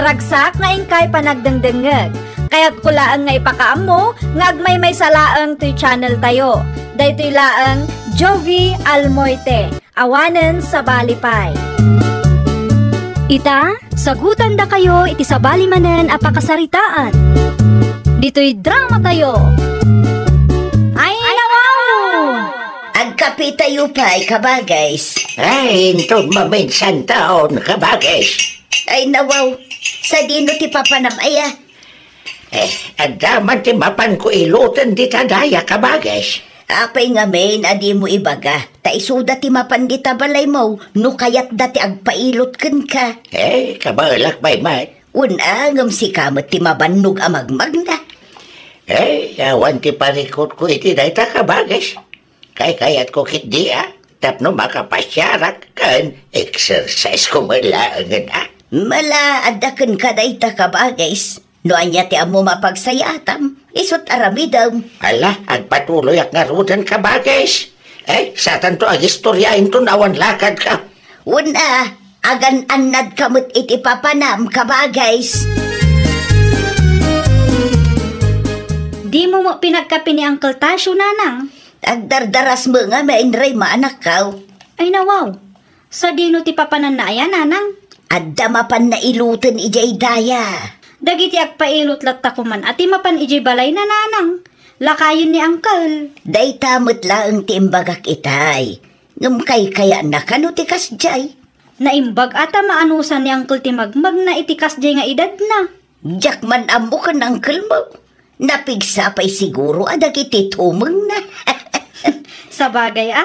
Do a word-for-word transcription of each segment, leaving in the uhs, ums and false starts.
Ragsak nga inkay panagdengdengngeg. Kayatko laeng nga ipakaammo nga agmaymaysa laeng toy channel tayo. Daytoy laeng Jovie Almoite, awanen sabali pay. Ita, sagutandakayo iti sabali manen a pakasaritaan. Ditoy drama tayo. Ay, nawaw! Agkapitayo pay, kabagays. Ay, inton maminsan taon, kabagays. Ay, nawaw. Sadino ti papanam aya? Eh, adda man ti mapanko iluten dita daya, kabagays. Apay ngamin a dimo ibaga, ta isuda ti mapan dita balaymo no kayatda ti agpailut kenka. Eh, kabaelak pay met. Wen a, ngem sika met ti mabannog a magmagna. Eh, awan ti parikutko iti dayta, kabagays. Kaykayatko ketdi a, tapno makapasiarak ken exercise ko met laengen a. Mala, adda kenka dayta, kabagays. No ania ti ammom a pagsayaatam, isut' aramidem. Ala, agpatuloyak ngaruden, kabagays. Eh, satanto agistorya inton awan lakadka. Wen a, agan-annadka met iti papanam, kabagays. Dimo met pinagkapi ni Uncle Tasyo, nanang? Agdardaras met ngamin, Rema, anakkaw. Ay, nawaw. Sadino ti papananna aya, nanang? Adda mapanna iluten idiay daya. Dagiti agpailut latta koman a ti mapan idiay balayna, nanang. Lakayen ni Uncle. Dayta met laeng ti imbagak itay. Ngem kaykayatna kano ti kasdiay? Naimbag a ta maanusan ni Uncle ti magmagna iti kasdiay nga edadna. Diak man ammo ken uncle-mo. Napigsa pay siguro a dagiti tumengna. Sabagay a,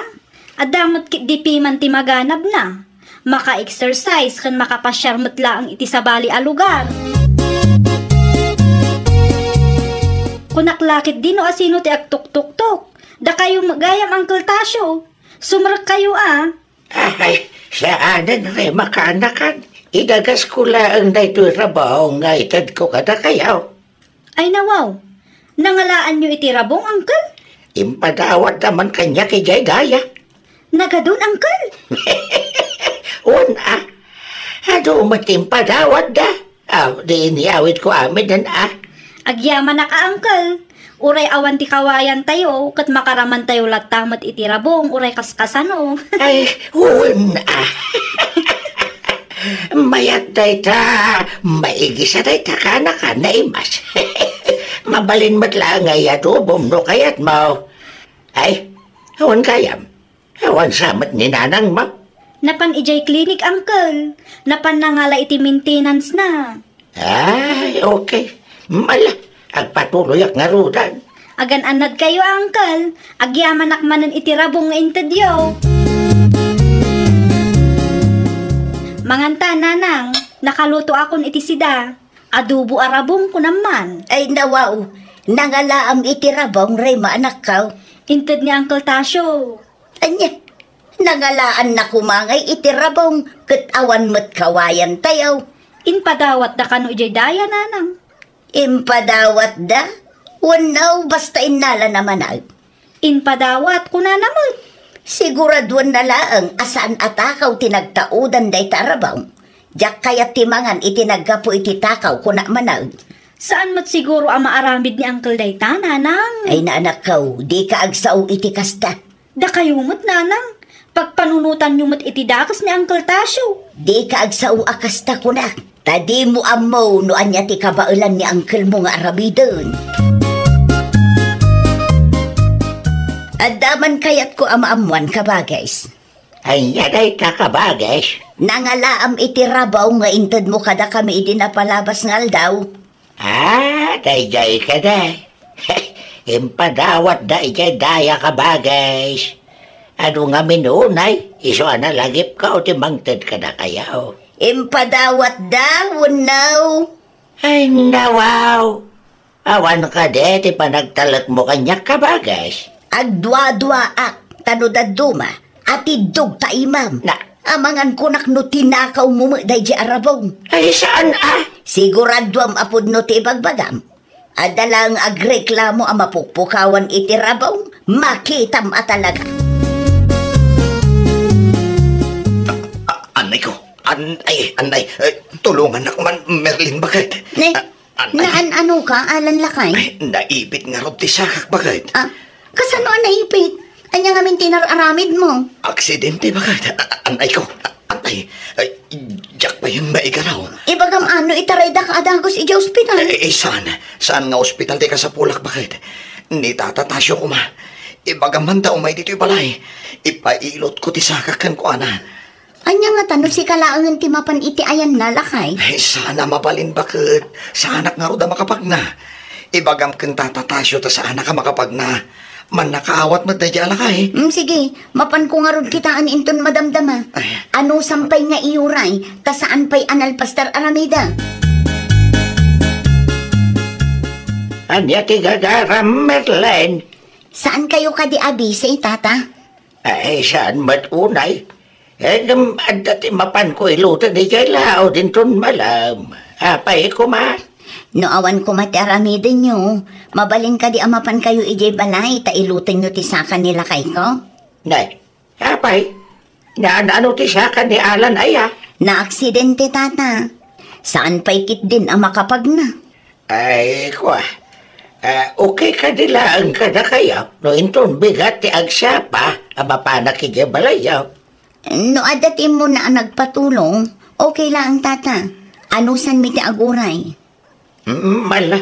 adda met ketdi piman ti maganabna. Maka-exercise ken makapasiar met laeng iti sabali a lugar. Kunak la ketdi no asino ti agtuktuktok. Dakayo met gayam, Uncle Tasyo. Sumrekkayo a. Ay, saanen, Rema, kaanakan. Idagasko laeng daytoy rabong nga itedko kadakayo. Ay, nawaw. Nangalaanyo iti rabong, Uncle? Impadawatda man kaniak idiay daya. Nagadun, Uncle? Wen a. Adu met ti impadawatda. Aw, di inyawidko aminen a. Agyamanak a, Uncle. Uray awan ti kawayantayo, ket makaramantayo latta met iti rabong, uray kaskasano. Ay, wen a. Mayat dayta, maigisa dayta, kaanakan, naimas. Mabalin met la nga iadobom no kayatmo. Ay, awan gayam. Awan sa met ni nanangmo? Napan idiay klinik, Uncle. Napan nangala iti maintenance-na. Ay, okay. Mala, agpatuloyak ngaruden. Agan-annadkayo, Uncle. Agyamanak manen iti rabong nga intedyo. Manganta, nanang. Nakalutoakon iti sida. Adobo a rabong, kunam man. Ay, nawaw. Nangalaam iti rabong, Rema, anakkaw. Inted ni Uncle Tasyo. Ania, nangalaanna koma ngay iti rabong ket awan met kawayantayo. Impadawatda kano idiay daya, nanang? Impadawatda? Wenno, basta innalana manen. Impadawat, kunana met. Siguraduenna laeng a saan a takaw ti nagtaudan dayta a rabong. Diak kayat ti mangan iti naggapu iti takaw, kuna manen. Saan met siguro a maaramid ni Uncle dayta, nanang? Ay, naanakko, dika agsao iti kasta. Dakayo met, nanang, pagpanunotanyo met iti dakes ni Uncle Tasyo. Dika agsao a kasta, kunak. Ta dimo ammo no ania ti kabaelan ni uncle-mo nga aramiden. Adda man kayatko a maammoan, kabagays. Ania dayta, kabagays? Nangalaam iti rabong nga intedmo kadakami idi napalabas nga aldaw. Ah, daydiay kadi. Impadawatda idiay daya, kabagays. Adu ngamin unay, isu a nalagipko ti mangted kadakayo. Impadawatda, wenno? Ay, nawaw. Awan kadi ti panagtalekmo kaniak, kabagays? Agduaduaak, ta no dadduma, atiddog ta imam. Na- Amangan kunak no tinakawmo met daydiay a rabong. Ay, saan a? Siguraduam a pudno ti ibagbagam. Adda laeng agreklamo a mapukpukawan iti rabong, makitam a talaga. A-, a-, anay ko. An-, ay, anay. Eh, Tulongannak man, Merlin, baket. Ne? Ah, anay. Naan-ano ka, Alan, lakay? Ay, naipit ngarud ti sakak, baket. Ah, kasano a naipit? Ania ngamin ti nar-aramidmo? Aksidente, baket. A-, a-, anay ko. A-, anay. Ay, diak pay maigarud. Ibagam ano, itarayda ka a dagus idiay ospital? Eh, eh, saan? Saan nga ospital ti kasapulak, baket? Ni Tata Tasio koma. Ibagam man ta umay ditoy balay. Ipailotko ti sakak kenkuana. Ania ngata no sika laengen ti mapan iti ayanna, lakay? Ay, saan a mabalin, baket. Saanak ngarud a makapagna. Ibagam ken Tata Tasio ta saanak a makapagna. Mannakaawat met daydiay a lakay. Mm, sige, mapanko ngarud kitaen inton madamdama. Ay. Anusam pay nga iuray, ta saan pay a nalpas ti ar-aramida. Ania ti gagaram, Merlin? Saankayo kadi a busy, Tata? Ay, saan met unay? Ngem adda ti mapanko iluten idiay laud inton malem. Apay koma? No awan koma ti aramidenyo, mabalin kadi a mapankayo idiay balay ta ilutenyo ti saka ni lakayko? Nay, apay? Naan-ano ti saka ni Alan aya? Naaksidente, Tata. Saan pay ketdin a makapagna. Ay, kua. Ah, okay kadi laeng kadakayo no inton bigat ti agsapa a mapanak idiay balayyo? No adda ti immuna a nagpatulong, okay laeng, Tata. Anusanmi ti aguray. Mm, ala.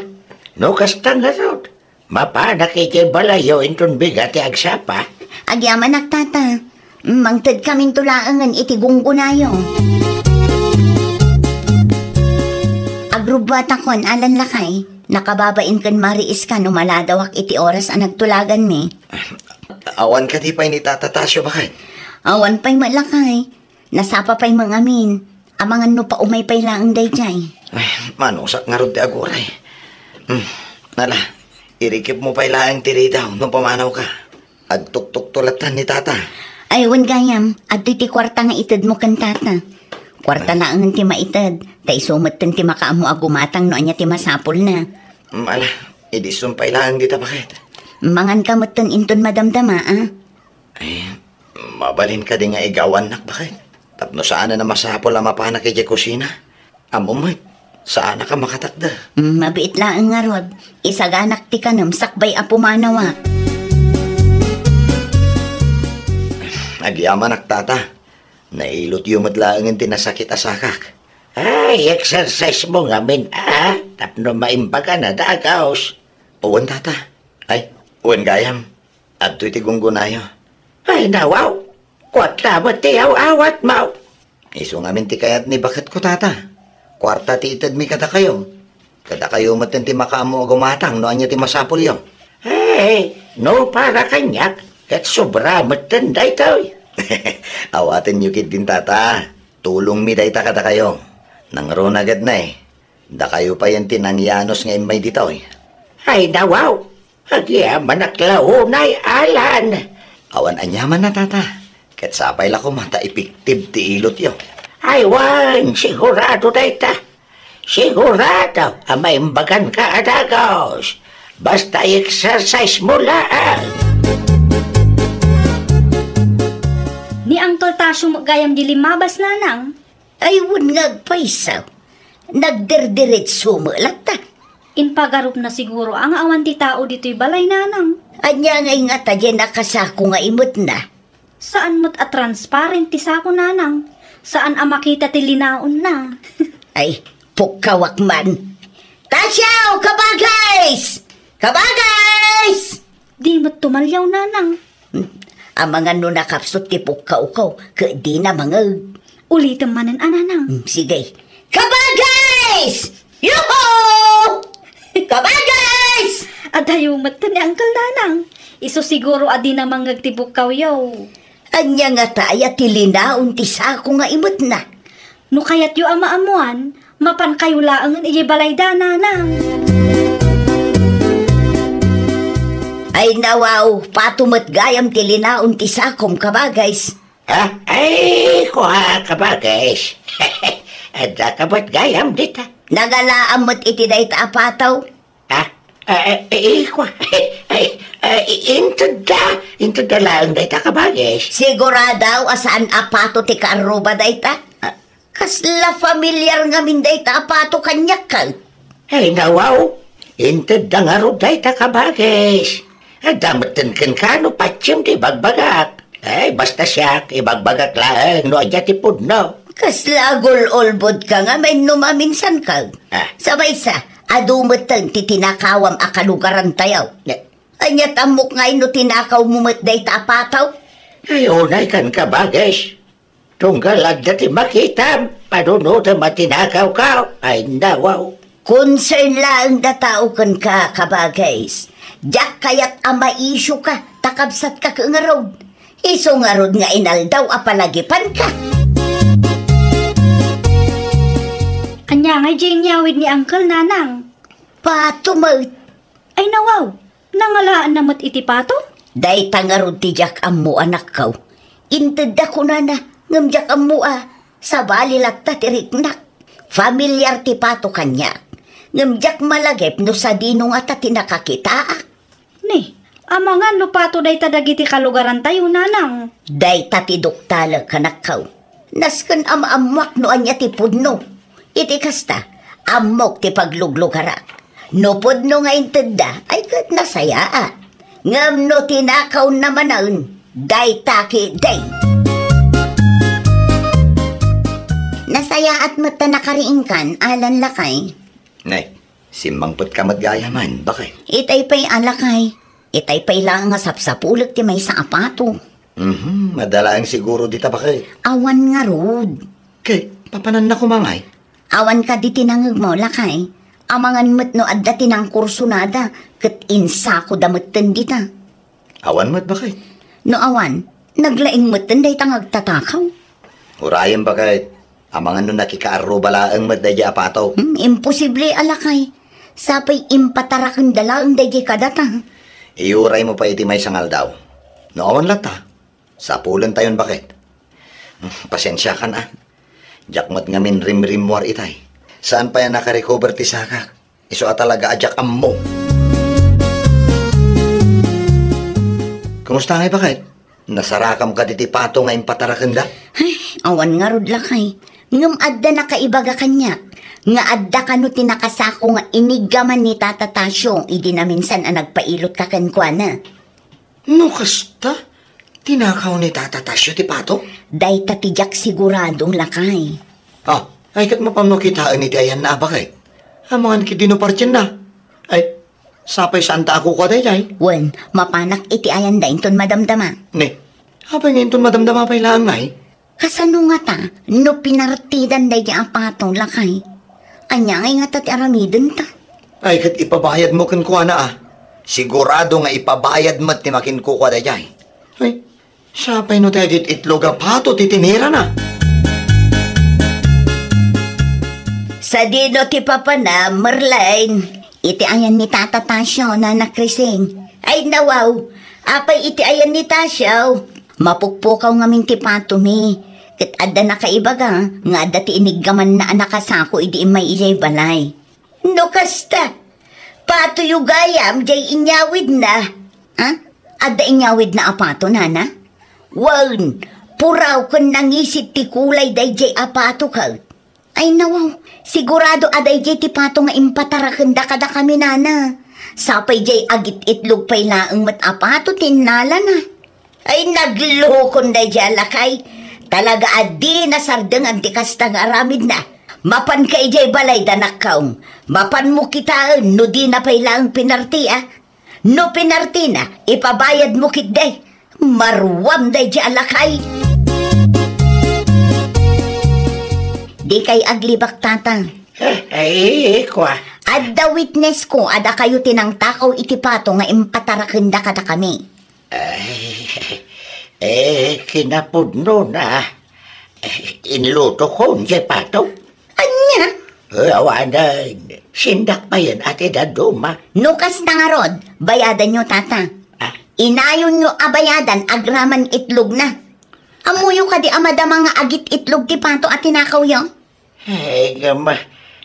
No kasta ngarud, mapanak idiay balayyo inton bigat ti agsapa. Agyamanak, Tata. Mangtedkaminto laengen iti gunggonayo. Agrubbuatakon, Alan, lakay. Nakababain ken mariiska no maladawak iti oras a nagtulaganmi. Awan kadi pay ni Tata Tasio, baket? Awan pay met, lakay. Nasapa pay mangamin. Amangan no paumay pay laeng daydiay. Ay, manusak ngarud ti aguray. Hmm, ala, irikipmo pay laeng ti ridaw no pamanawka. Agtuktukto latta ni Tata. Ay, wen gayam, adtoy ti kuarta nga itedmo ken Tata. Kuarta Ay. laengen ti maited, ta isu metten ti makaammo a gumatang no ania ti masapulna. Mm, ala, idi isun pay laeng dita, baket. Manganka metten inton madamdama, a? Ay, mabalin kadi nga igawannak, baket? Tapno saanen a masapul a mapanak idiay kusina. Ammom met, saanak a makatakder. Mm, mabiit laeng ngarud. Isaganak ti kanem sakbay a pumanawak. Agyamanak, Tata. Nailotyo met laengen ti nasakit a sakak. Ay, exercise mo ngamin, a? Tapno maimbagan a dagus. Wen, Tata. Ay, wen gayam. Adtoy ti gunggonayo. Ay, nawaw. Kuarta met ti aw-awatmo. Isu ngamin ti kayat ni baketko, Tata. Kuarta ti itedmi kadakayo. Kadakayo metten ti makaammo a gumatang no ania ti masapulyo. Eh, no para kaniak, ket sobra metten daytoy. Awatenyo ketdin, Tata. Tulongmi dayta kadakayo. Nangruna ket nay. Dakayo payen ti nangyanus nga immay ditoy. Ay, nawaw! Agyamanak la unay, Alan. Awan aniamanna, Tata. Ket sapay la koma ta epektibo ti ilotyo. Ay, wen, sigurado dayta. Sigurado a maimbaganka a dagus. Basta i-exercise mo laeng. Ni Uncle Tasyo met gayam di limmabas, Nanang. Ay, wen nga agpayso. Nagdirdiretso met latta. Impagarupna siguro a nga awan ti tao ditoy balay, Nanang. Ania ngay ngata diay nakasako nga imetna? Saan met a transparent ti sako, Nanang. Saan a makita ti linaonna. Ay, pukkawak man. Tasyo! Kabagis! Kabagis! Di met tumaliaw, Nanang. Hmm. Amangan no nakapsut ti pukkawko, ket dina mangeg. Ulitem manen a, Nanang. Hmm, sige. Kabagis! Yuhu! Kabagis! Adayo met ni Uncle, Nanang. Isu siguro a dina mangeg ti pukkawyo. Ania ngata aya ti linaon ti sako nga imetna? No kayatyo a maammoan, mapankayo laengen idiay balayda, Nanang. Ay, nawaw, pato met gayam ti linaon ti sakom, Kabagis. Ha? Ay, kua, Kabagis. Adda ka met gayam dita? Nagalaam met iti dayta a pato. Ha? Eh, eh, eh, kua. Ay, ay, intedda, intedda laeng dayta, Kabagis. Sigurado a saan a pato ti kaarruba dayta? Ah, Kasla familiar ngamin dayta a pato kaniak ket. Ay, nawaw. Intedda ngarud dayta, kabagis. Adda metten kenka no patiem ti ibagbagak. Ay, basta siak, ibagbagak laeng no adda ti pudno. Kasla agul-ulbodka ngamin no maminsanka. Ah. Sa maysa, adu metten ti tinakawam a kalugarantayo. Ne- Ania ti ammok ngay no tinakawmo met dayta a pato? Ay, unay kan, kabagis. Tunggal adda ti makitam, panunotem a tinakawko. Ay, nawaw. Concern laeng dataw kenka, kabagis. Diak kayat a maisioka, ta kabsatka ket ngarud. Isu ngarud nga inaldaw a palagipanka. Ania ngay diay inyawid ni Uncle, Nanang? Pato met. Ay, nawaw. Nangalaanna met iti pato? Dayta ngarud ti diak ammo, anakko. Intedda kunana, ngem diak ammo a sabali latta ti riknak. Familiar ti pato kaniak. Ngem diak malagip no sadino ngata ti nakakitaak. Ni, amangan no pato dayta dagiti kalugarantayo, Nanang. Dayta ti duktalek, anakko. Nasken a maammoak no ania ti pudno. Iti kasta, ammok ti pagluglugarak. No pudno nga intedda, ay ket nasayaat. Ngem no tinakawna manen, dayta ketdi. Nasayaat met ta nakariingkan, Alan, lakay. Nay, simmangpetka met gayam, baket. Itay pay a, lakay. Itay pay laeng nga sapsapulek ti maysa a pato. Mhm, adda laeng siguro dita, baket. Awan ngarud. Ket, papananna koma ngay? Awan kadi ti nangngegmo, lakay. Amangan met no adda ti nangkursunada, ket insakoda metten dita. Awan met, baket. No awan, naglaing metten dayta nga agtatakaw. Urayem, baket. Amangan no nakikaarruba laeng met daydiay a pato. Hmm, imposible a, lakay. Sapay impatarakenda laeng daydiay kadata. Iuraymo pay iti maysa nga aldaw. No awan latta, sapulentayon, baket. Hmm, pasensiakan a. Diak met ngamin rimrimmuar itay. Saan pay a nakarecover ti sakak. Isu a talaga a diak ammo. Kumusta ngay, baket? Nasarakam kadi ti pato nga impatarakenda? Ay, awan ngarud, lakay. Ngem adda nakaibaga kaniak nga adda kano ti nakasako nga iniggaman ni Tata Tasio idi naminsan a nagpailotka kenkuana. No kasta, tinakaw ni Tata Tasio ti pato? Dayta ti diak sigurado, lakay. Ah, ay ket mapanmo kitaen iti ayanna a, baket. Amangan ketdi no partienna. Ay, sapay saanta a kukua daydiay. Wen, mapanak iti ayanda inton madamdama. Ne, apay nga inton madamdama pay laeng ngay? Kasano ngata no pinartidan daydiay a pato, lakay? Ania ngay ngata ti aramidenta? Ay, ket ipabayadmo kenkuana a. Sigurado nga ipabayad met ti makinkukua daydiay. Ay, sapay no ti agit-itlog a pato ti tinirana. Sadino ti papanam, Merlin? Iti ayan ni Tata Tasio, Nana Crising. Ay, nawaw. Apay iti ayan ni Tasio? Mapukpukaw ngamin ti patomi. Ket adda nakaibaga nga adda ti iniggamanna a nakasako idi immay idiay balay. No kasta, patoyo gayam diay inyawidna. Ha? Adda inyawidna a pato, Nana? Wen, puraw ken nangisit ti kulay daydiay a pato ket. Ay, nawaw, sigurado a daydiay ti pato nga impatarakenda kadakami, Nana. Sapay diay agit-itlog pay laeng met a pato ti innalana. Ay, naglukon daydiay a lakay. Talaga a dina sardengan ti kasta nga aramidna. Mapanka idiay balay, anakko. Mapanmo kitaen no dina pay laeng pinarti a. No pinartina, ipabayadmo ketdi. Maruam daydiay a lakay. Dikay aglibak, Tata. Eh, ay, kua. Adda witnessko a dakayo ti nangtakaw iti pato nga impatarakenda kadakami. Ay, eh, kinapudnona. Eh, inlutokon diay pato. Ania? Eh, awanen. Sindak payen a ti dadduma. No kasta ngarud, bayadanyo, Tata. Ah? Inayonyo a bayadan agraman itlogna. Ammoyo kadi a madama nga agit-itlog ti pato a tinakawyo? Eh, ngem,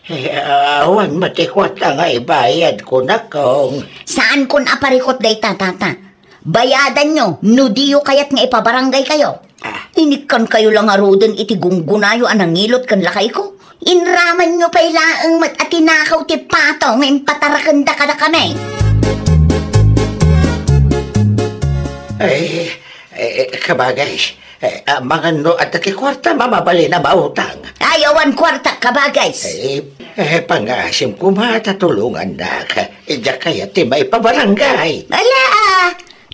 eh, awan met ti kuarta nga ibayadko, nakong. Saankon a parikut dayta, Tata. Bayadanyo no diyo kayat nga ipabarangaykayo. Ah. Inikkankayo la ngaruden iti gunggonayo a nangilot ken lakayko. Inramanyo pay laeng met a tinakaw ti pato nga impatarakenda kadakami. Ay, eh, kabagay, eh, amangan no adda ti kuarta a mabalin a mautang. Ay, awan kuarta, kabagay. Eh, eh, pangaasim koma ta tulongannak. Diak kayat ti maipabarangay. Ala, ah,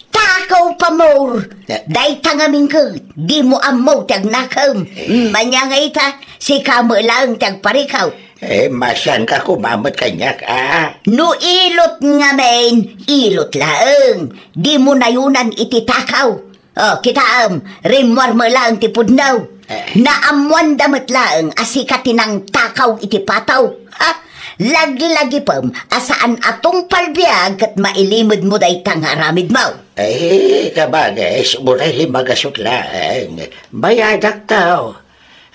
takaw pay, Mor. Eh. Dayta ngamin ket, dimo ammo ti agnakem. Eh. Ania nga ita, sika met laeng ti agparikaw. Eh, masianka koma met kaniak, a. No ilot ngamin, ilot laeng. Dimo nayonan iti takaw. O, kitaem, rimmuar met laeng ti pudno. Eh. Naammoanda met laeng a sika ti nangtakaw iti pato. Ha? Laglagipem a saan a tungpal biag ket mailimedmo dayta nga aramidmo. Eh, kabagay, uray limagasut laeng. Bayadakto.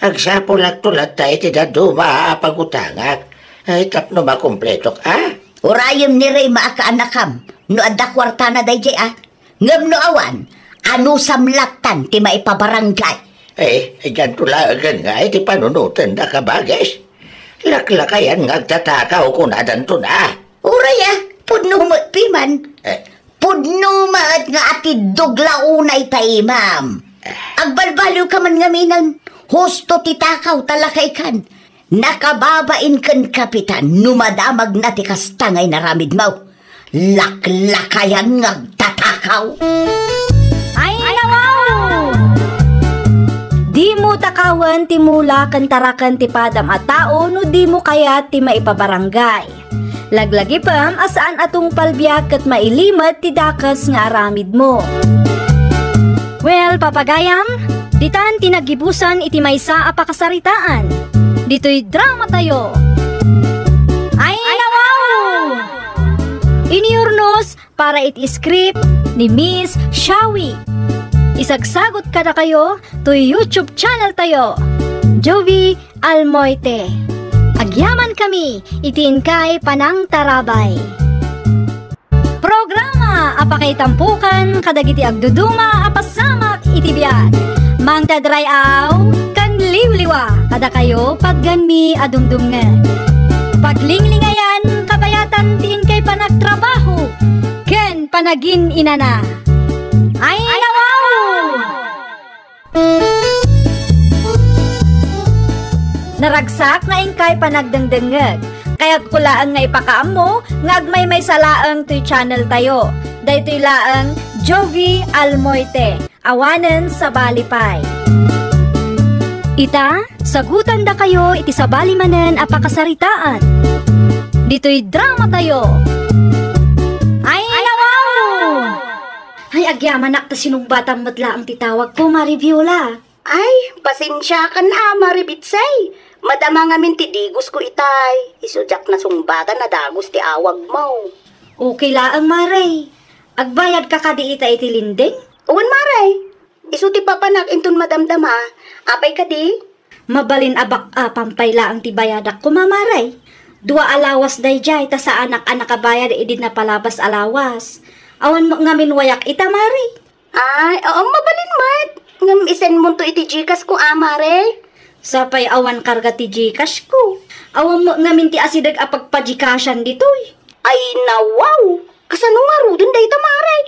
Agsapulakto latta iti dadduma a pagutangak. Ay, tapno makumpletok, a? Urayem ni Rey maakaanakam no adda kuartana daydiay, a? Ngem no awan, anusam lattan ti maipabarangay? Eh, dianto laengen nga iti panunotenda, kabagis. Laklakayan nga agtatakaw, kunadanton, a. Uray, a, pudno met piman. Eh. Pudno met nga atiddog la unay ta imam. Agbalbaliwka man ngaminen, husto ti takaw ta lakaykan. Nakababain ken kapitan no madamagna ti kasta nga inaramidmo. Laklakayan nga agtatakaw. Ay, nawaw! Dimo takawen ti mula ken taraken ti padam a tao no dimo kayat ti maipabarangay. Laglagipem a saan a tungpal biag ket mailimed ti dakes nga aramidmo. Well, papagayam, ditan ti naggibusan iti maysa a pakasaritaan. Ditoy dramatayo. Ay, nawaw! Inurnos para iti script ni Miss Shawi. Isagsagut kadakayo toy YouTube channel tayo, Jovi Almoite. Agyamankami iti inkay panangtarabay. Programa a pakaitampokan kadagiti agduduma a pasamak iti biag. Mangted ray-aw ken liwliwa kadakayo patgenmi a dumdumngeg. Paglinglingayan, kabayatan ti inkay panagtrabaho ken panagin-inana. Ay, nawaw! Naragsak nga inkay panagdengdengngeg. Kayatko laeng nga ipakaammo nga agmaymaysa laeng toy channel tayo. Daytoy laeng Jovi Almoite. Awanen sabali pay. Ita, sagutandakayo iti sabali manen a pakasaritaan. Ditoy dramatayo. Ay, nawaw! Ay, agyamanak ta sinungbatam met laeng ti tawagko, Mari Viola. Ay, pasensiakan a, Mari Bitsay. Madama ngamin ti dagusko itay. Isu diak nasungbatan a dagus ti awagmo. Okay laeng, Mare. Agbayadka kadi ita iti lending? Wen, Mare. Isu ti papanak inton madamdama. Apay kadi? Mabalin a back-upam pay laeng ti bayadak koma, Mare. Dua a lawas daydiay ta saanak a nakabayad idi napalabas a lawas. Awan met ngamin wayak ita, Mare. Ay, oo, mabalin met. Ngem i-send monto iti Gcash ko, a, Mare. Sapay awan karga ti Gcash ko. Awan met ngamin ti asideg a pagpa-Gcashan ditoy. Ay, nawaw! Kasano ngaruden dayta, Mare?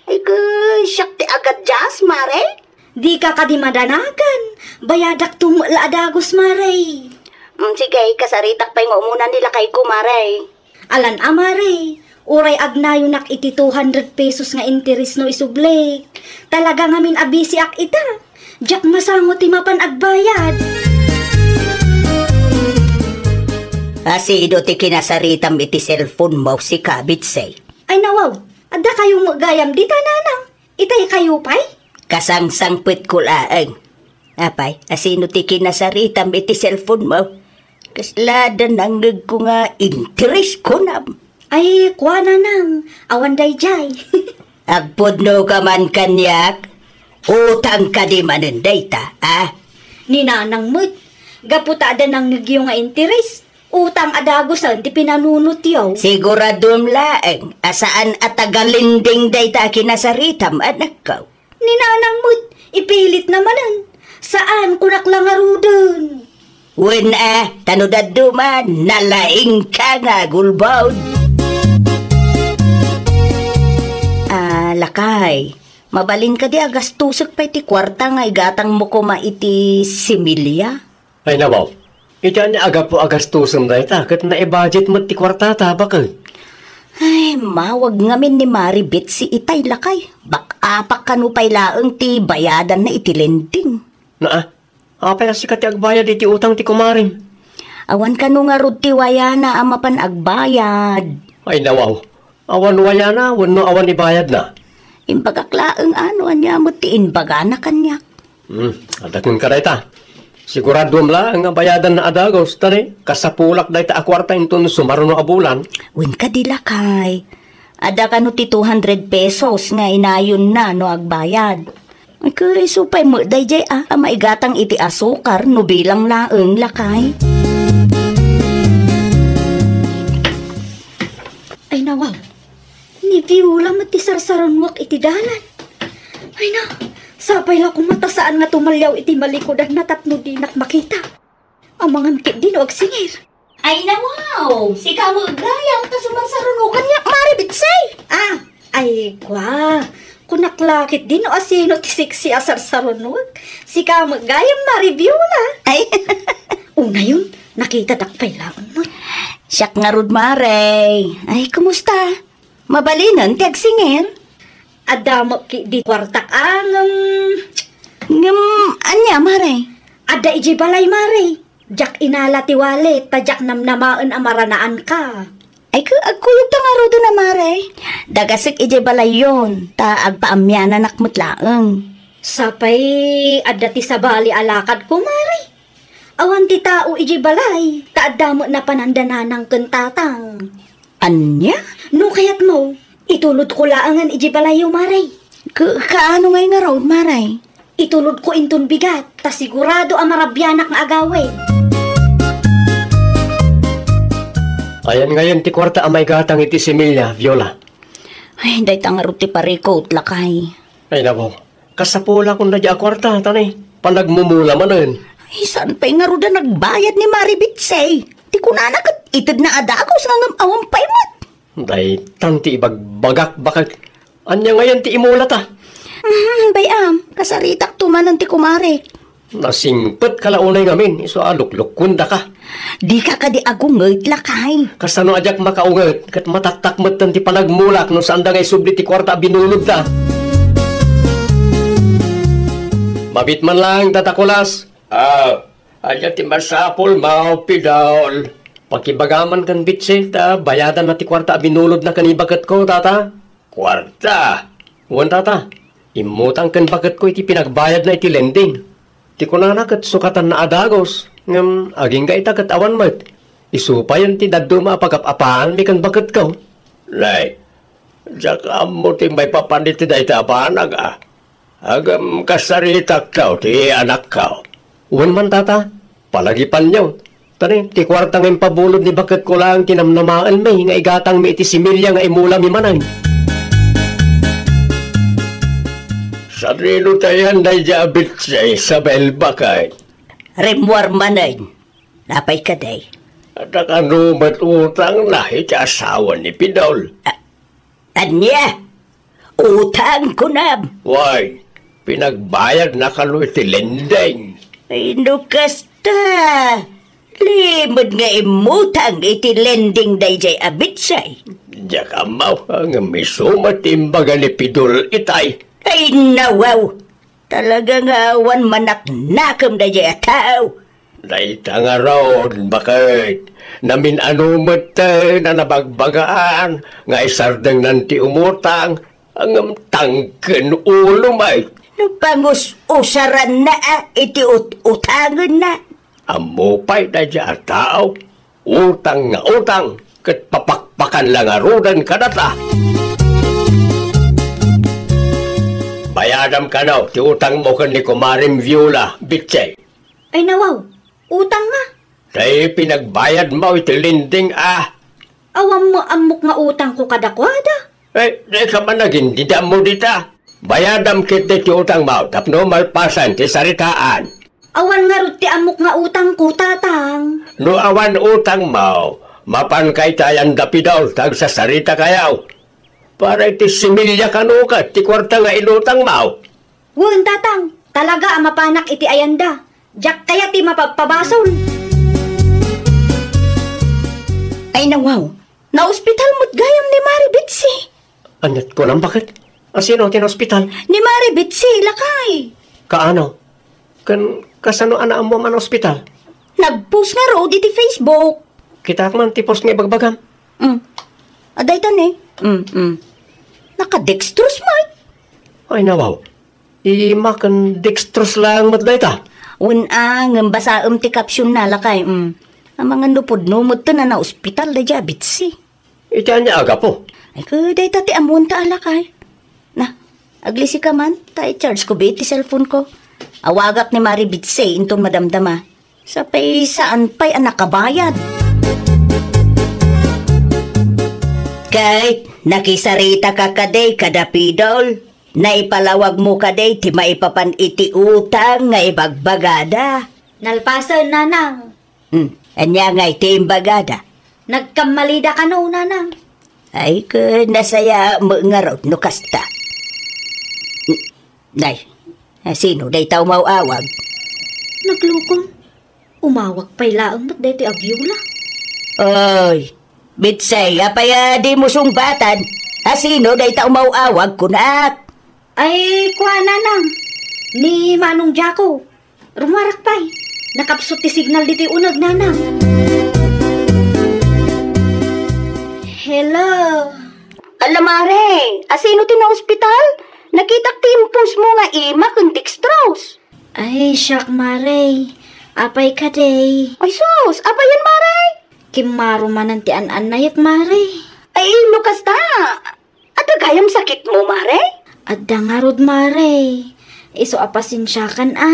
Ay, ket siak ti agadjust, Mare? Dika kadi madanagan. Bayadakto met la a dagus, Mare. Mm, sige, kasaritak pay nga umuna ni lakayko, Mare. Alan a, Mare, uray agnayonak iti two hundred pesos nga interes no isubli. Talaga ngamin a bisiak ita. Diak masango ti mapan agbayad. Asino ti kinasaritam iti cellphone mo, sika, Bitsay? Ay, nawaw, adda kayo met gayam dita, nanang. Itay kayo pay? Kasangsangpetko laeng. Apay, asino ti kinasaritam iti cellphone mo? Kasla da nangngegko nga interes, kunam. Ay, kua, nanang, awan daydiay. Agpudno ka man kaniak? Utang kadi manen dayta, a? Ni nanang met, gapu ta adda nangngegyo nga interes, utang a dagusen ti pinanunotyo. Siguradom laeng a saan a taga-lending dayta a kinasaritam, anakko. Ni nanang met, ipilitna manen. Saan, kunak la ngaruden. Wen a, ta no dadduma, nalaingka nga agulbod. Ah, lakay, mabalin kadi a gastosek pay ti kuarta nga igatangmo koma iti similya? Ay, nawaw. Iti ania a gapu a gastosem dayta, ket naibajet met ti kuartata, baket. Ay, mawag ngamin ni Mari Betsy itay, lakay. Bak-apak kano pay laeng ti bayadanna iti lending. Naa, apay a sika ti agbayad iti utang ti kumarem? Awan kano ngarud ti wayana a mapan agbayad. Ay, nawaw. Awan wayana wenno awan ibayadna? Imbagak laeng a no ania met ti imbagana kaniak. Hmm, adda kenka dayta. Siguraduam laeng a bayadanna a dagus, ta ni, kasapulak dayta a kuarta inton sumaruno a bulan. Wen kadi, lakay. Adda kano ti two hundred pesos nga inayonna no agbayad. Ay, ket isu pay met dayjay a, a maigatang iti asukar no bilang laeng, lakay. Ay, nawaw. Ni Viola met ti sarsarunoak iti dalan. Ay na, sapay la koma ta saan nga tumaliaw iti malikudanna tapno dinak makita. Amangan ketdi no agsingir. Ay, nawaw! Sika met gayam ta sumarsarunokan nga Mari Bitsay! Ah, ay, kwa. Kunak la ketdi no asino ti sexy a sarsarunoak. Sika met gayam, Mari Viola. Ay. Unayon, nakitadak pay laeng met. Siak ngarud, Mare. Ay, kumusta? Mabalinen ti agsingir? Adda met ketdi kuartak a ngem. Ngem ania, Mare? Adda idiay balay, Mare. Diak inala ti wallet, ta diak namnamaen a maranaanka. Ay, ket agkuyogta ngaruden a, Mare. Dagasek idiay balayyon, ta agpaamiananak met laeng. Sapay adda ti sabali a lakadko, Mare. Awan ti tao idiay balay, ta adda met napanan da nanang ken tatang. Ania? No kayatmo, itulodko laengen idiay balayyo, Mare. Ka-, kaano ngay ngarud, Mare? Itulodko inton bigat, ta sigurado a marabianak nga agawid. Ayan ngayen ti kuarta a maigatang iti similya, Viola. Ay, dayta ngarud ti parikut, lakay. Ay, nabo. Kasapulakon dayta a kuarta, ta ni, panagmumula manen. Ay, saan pay ngarud a nagbayad ni Mari Bitsay? Ti kunana ket itedna a dagus nga ngem awan pay met. Daytan ti ibagbagak, baket. Ania ngayen ti imulata? Mhm, bay-am, kasaritakto manen ti kumarek. Nasingpetka la unay ngamin, isu a luklukkuendaka. Dika kadi agunget, lakay. Kasano a diak makaunget, ket mataktak metten ti panagmulak no saanda nga isubli ti kuarta a binulodda. Mabit man laeng, Tata Kulas. Ah, ania ti masapulmo, Pidol? Pakibagam man ken Bitsi, ta bayadanna ti kuarta a binulodna ken ibaketko, Tata. Kuarta? Wen, Tata. Immutang ken baketko iti pinagbayadna iti lending. Ti kunana ket sukatanna a dagus, ngem agingga ita ket awan met. Isu payen ti dadduma a pagap-apaanmi ken baketko. Nay, diak ammo ti maipapan iti dayta a banag, a. Agem kasaritakto ti anakko. Wen man, Tata, palagipanyo. Ta ni, ti kuarta nga impabulod ni baketko laeng ti namnamaenmi nga igatangmi iti similya nga imulami manen. Sadino tayan daydiay a Bitsi, Isabel, baket? Rimmuar manen. Napay kadi? Adda kano met utangna iti asawa ni Pidol? A-, ania? Utang, kunam? Wen, pinagbayadna kano iti lending? Ay, no kasta, limed nga immutang iti lending daydiay a Bitsi. Diak ammo, ngem isu met ti imbaga ni Pidol itay. Ay, nawaw! Talaga nga awan manaknakem daydiay a tao. Dayta ngarud, baket, namin-ano metten a nabagbagaan nga isardengnan ti umutang, ngem tangken ulo met. No pangus-usaranna a iti ut-utangenna. Ammo pay daydiay a tao, utang nga utang, ket papakpakan la ngaruden kadata. Bayadam kano ti utangmo ken ni Kumarem Viola, Bitsi. Ay, nawaw, utang nga. Tay pinagbayadmo iti lending a. Awan mo ammok nga utangko kadakuada. Eh, dayka man agindidammo dita. Bayadam ketdi ti utangmo tapno malpasen ti saritaan. Awan ngarud ti ammok nga utangko, Tatang. No awan utangmo, mapanka iti ayanda, Pidol, ta agsasaritakayo. Para iti similya kano ket ti kuarta nga inutangmo. Wen, Tatang, talaga a mapanak iti ayanda. Diak kayat ti mapabpabasol. Ay, nawaw. Naospital met gayam ni Mari Betsy. Ania't kunam, baket? A sino ti naospital? Ni Mari Betsy, lakay. Kaano? Ken kasano a naammoam a naospital? Nag-post ngarud iti Facebook. Kitaak man ti post nga ibagbagam. Mm. Adda ita ni. Mm, mm. Naka-dextrose, Mike. Ay, nawaw. Ima ken dextrose laeng met dayta. Wen a, ngem basaem ti caption na, lakay. Mm. Amangan no pudno met ten a naospital daydiay a Betsy. Iti ania a gapu? Ay, ket dayta ti ammoanta a lakay. Na, aglisika man, ta i-charge ko bi ti cellphone ko. Awagak ni Mari Betsy inton madamdama. Sapay saan pay a nakabayad. Ket nakisaritaka kadi kada Pidol? Naipalawagmo kadi ti maipapan iti utang nga ibagbagada? Nalpasen, Nanang. Hmm, ania ngay ti imbagada? Nagkammalida kano, Nanang. Ay, ket nasayaat met ngarud no kasta. Nay, a sino dayta umaw-awag? Naglukon. Umawag pay laeng met daytoy a Viola. Oy, Betsy, apay a dimo sungbatan? A sino dayta umaw-awag kunak? Ay, kua, Nanang. Ni Manong Jaco. Rumuarak pay. Nakapsut ti signal ditoy uneg, Nanang. Hello. Ala, Mare, a sino ti naospital? Nakitak ti impostmo nga ima ken dextrose. Ay, siak, Mare. Apay kadi? Ay, sus, apayen, Mare? Kimmaro manen ti an-annayek, Mare. Ay, no kasta, adda gayam sakitmo, Mare? Adda ngarud, Mare. Isu a pasensiakan a,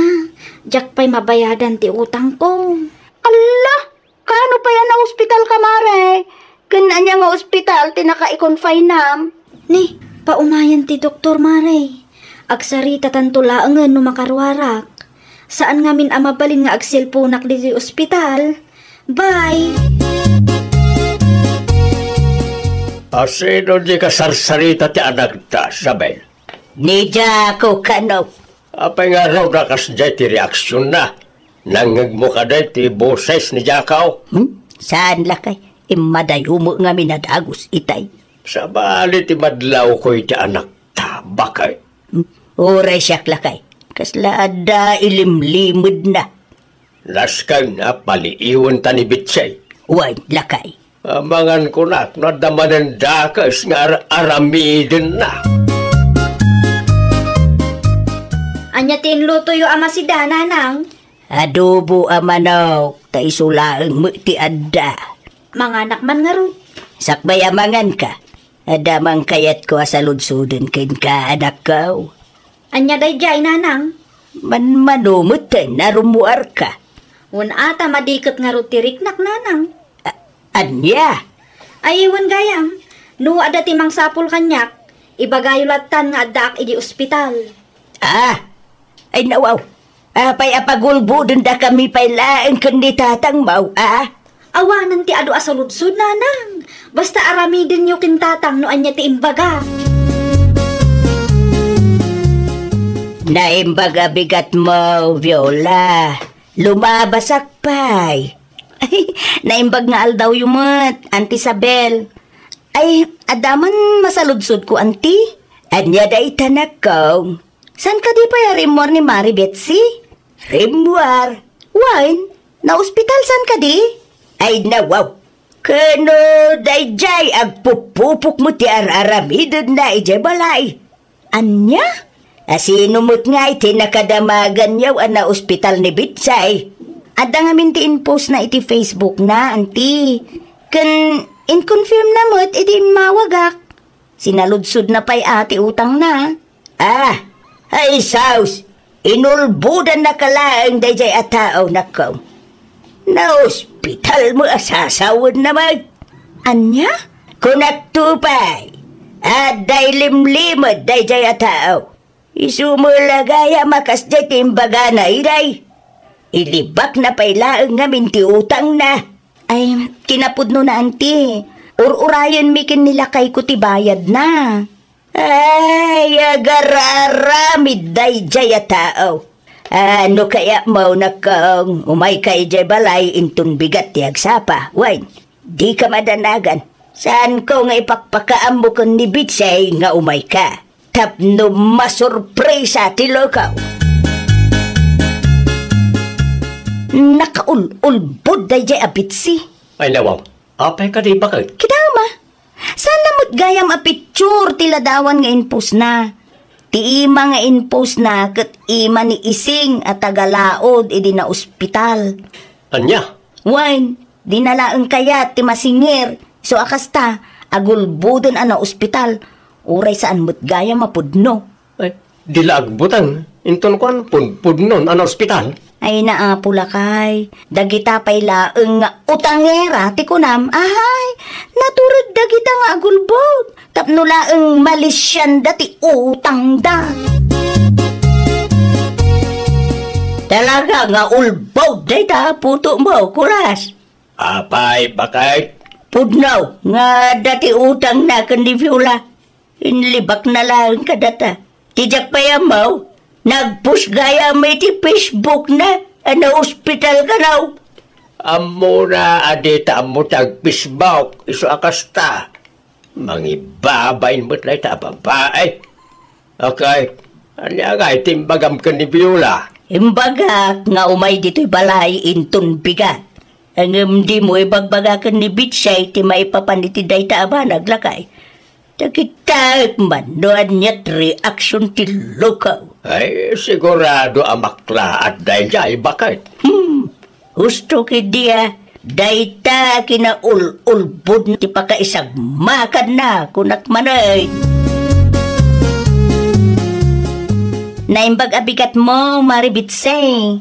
diak pay mabayadan ti utangko. Alla, kaano pay a naospitalka, Mare? Ken ania nga ospital ti naka-i-confinam? Ni, paumayen ti doktor, Mare. Agsaritatanto laengen no makaruarak. Saan ngamin a mabalin nga agselponak ditoy ospital. Bye! A sino di kasarsarita ti anakda, Isabel? Ni Jaco kano. Apay ngarud a kasdiay ti reaksionna? Nangngegmo kadi ti boses ni Jaco? Hmm? Saan, lakay? Immadayo met ngamin a dagus itay. Sabali ti madlawko iti anakta, baket. Hmm? Uray siak, lakay. Kasla adda ilimlimedna. Nasken a paliiwenta ni Bitsay. Wen, lakay. Amangan kunak no adda manen dakes nga ar-, aramidenna. Ania ti inlutoyo a masida, Nanang? Adobo a manok, ta isu laeng met ti adda. Manganak man ngarud. Sakbay a manganka, adda man kayatko a saludsoden kenka, anakko. Ania daydiay, Nanang? Manmano metten a rummuarka. Wen a ta madiket ngarud ti riknak, Nanang. A-, ania? Ay, wen gayam. No adda ti mangsapul kaniak, ibagayo lattan nga addaak idi ospital. Ah! Ay, nawaw. Apay a pagulbodendakami pay laeng ken ni tatangmo, a? Awanen ti adu a saludsod, Nanang. Basta aramidenyo ken tatang no ania ti imbaga. Naimbag a bigatmo, Viola. Lumabasak pay. Naimbag nga aldawyo met, Auntie Isabel. Ay, adda man masaludsodko, Auntie? Ania dayta, anakko? Saan kadi pay a rimmuar ni Mari Betsy? Rimmuar? Wen, naospital saan kadi? Ay, nawaw. Ken no daydiay agpupupok met ti ar-aramidenna idiay balay. Ania? A sino met ngay ti nakadamaganyo a naospital ni Betsy? Adda ngamin ti inpostna iti Facebookna, Auntie. Ken in-confirmna met idi immawagak. Sinaludsodna pay a ti utangna. Ah, ay sus! Inulbodannaka laeng daydiay a tao, anakko. Naospital met a sasawenna met. Ania? Kunakto pay, adda ilimlimed daydiay a tao. Isu met la gayam a kasdiay ti imbagana, iday. Ilibakna pay laeng ngamin ti utangna. Ay, kinapudnona, anti. Ur-urayenmi ken ni lakayko ti bayadna. Ay, agar-aramid daydiay a tao. Ah, no kayatmo, nakkaong, umayka idiay balay inton bigat ti agsapa. Wen, dika madanagan. Saanko nga ipakpakaammo ken ni Bitsay nga umayka tapno masurpresa ti lukaw. Nakaul-ulbod daydiay a Bitsy. Ay, nawaw. Apay kadi, baket? Kitama. Saan na met gayam a picture ti ladawan nga inpostna. Ti ima nga inpostna ket ima ni Ising a taga-Laod idi naospital. Ania? Wen, di na laeng kayat ti masingir, isu a kasta, agulboden a naospital. Uray saan met gayam a pudno. Ay, di la agbuteng. Inton kuan, pudpudnon a naospital. Ay, naapo lakay. Dagita pay laeng nga utangera ti kunam. Ahay, natured dagita nga agulbod. Tapno laeng malisianda ti utangda. Talaga nga ulbod dayta a putomo, Kulas. Apay, baket? Pudno nga adda ti utangna ken ni Viola. Inlibakna laeng kadata. Ti diak pay ammo, nagpost gayam iti Facebookna a naospital kano. Ammona a dita ammo ti ag-Facebook, isu a kasta. Mangibabain met dayta a babai. Okay, ania ngay ti imbagam ken ni Viola? Imbagak nga umay ditoy balay inton bigat. Ngem dimo ibagbaga ken ni Bitsay ti maipapan iti dayta a banag, lakay. Dagitaek man no ania ti reaksyon ti lukaw. Ay, sigurado a maklaat daydiay, baket. Hmm, husto ketdi a, dayta kinaul-ulbod ti pakaisagmakanna, kunak manen. Naimbag a bigatmo, Mari Bitsay.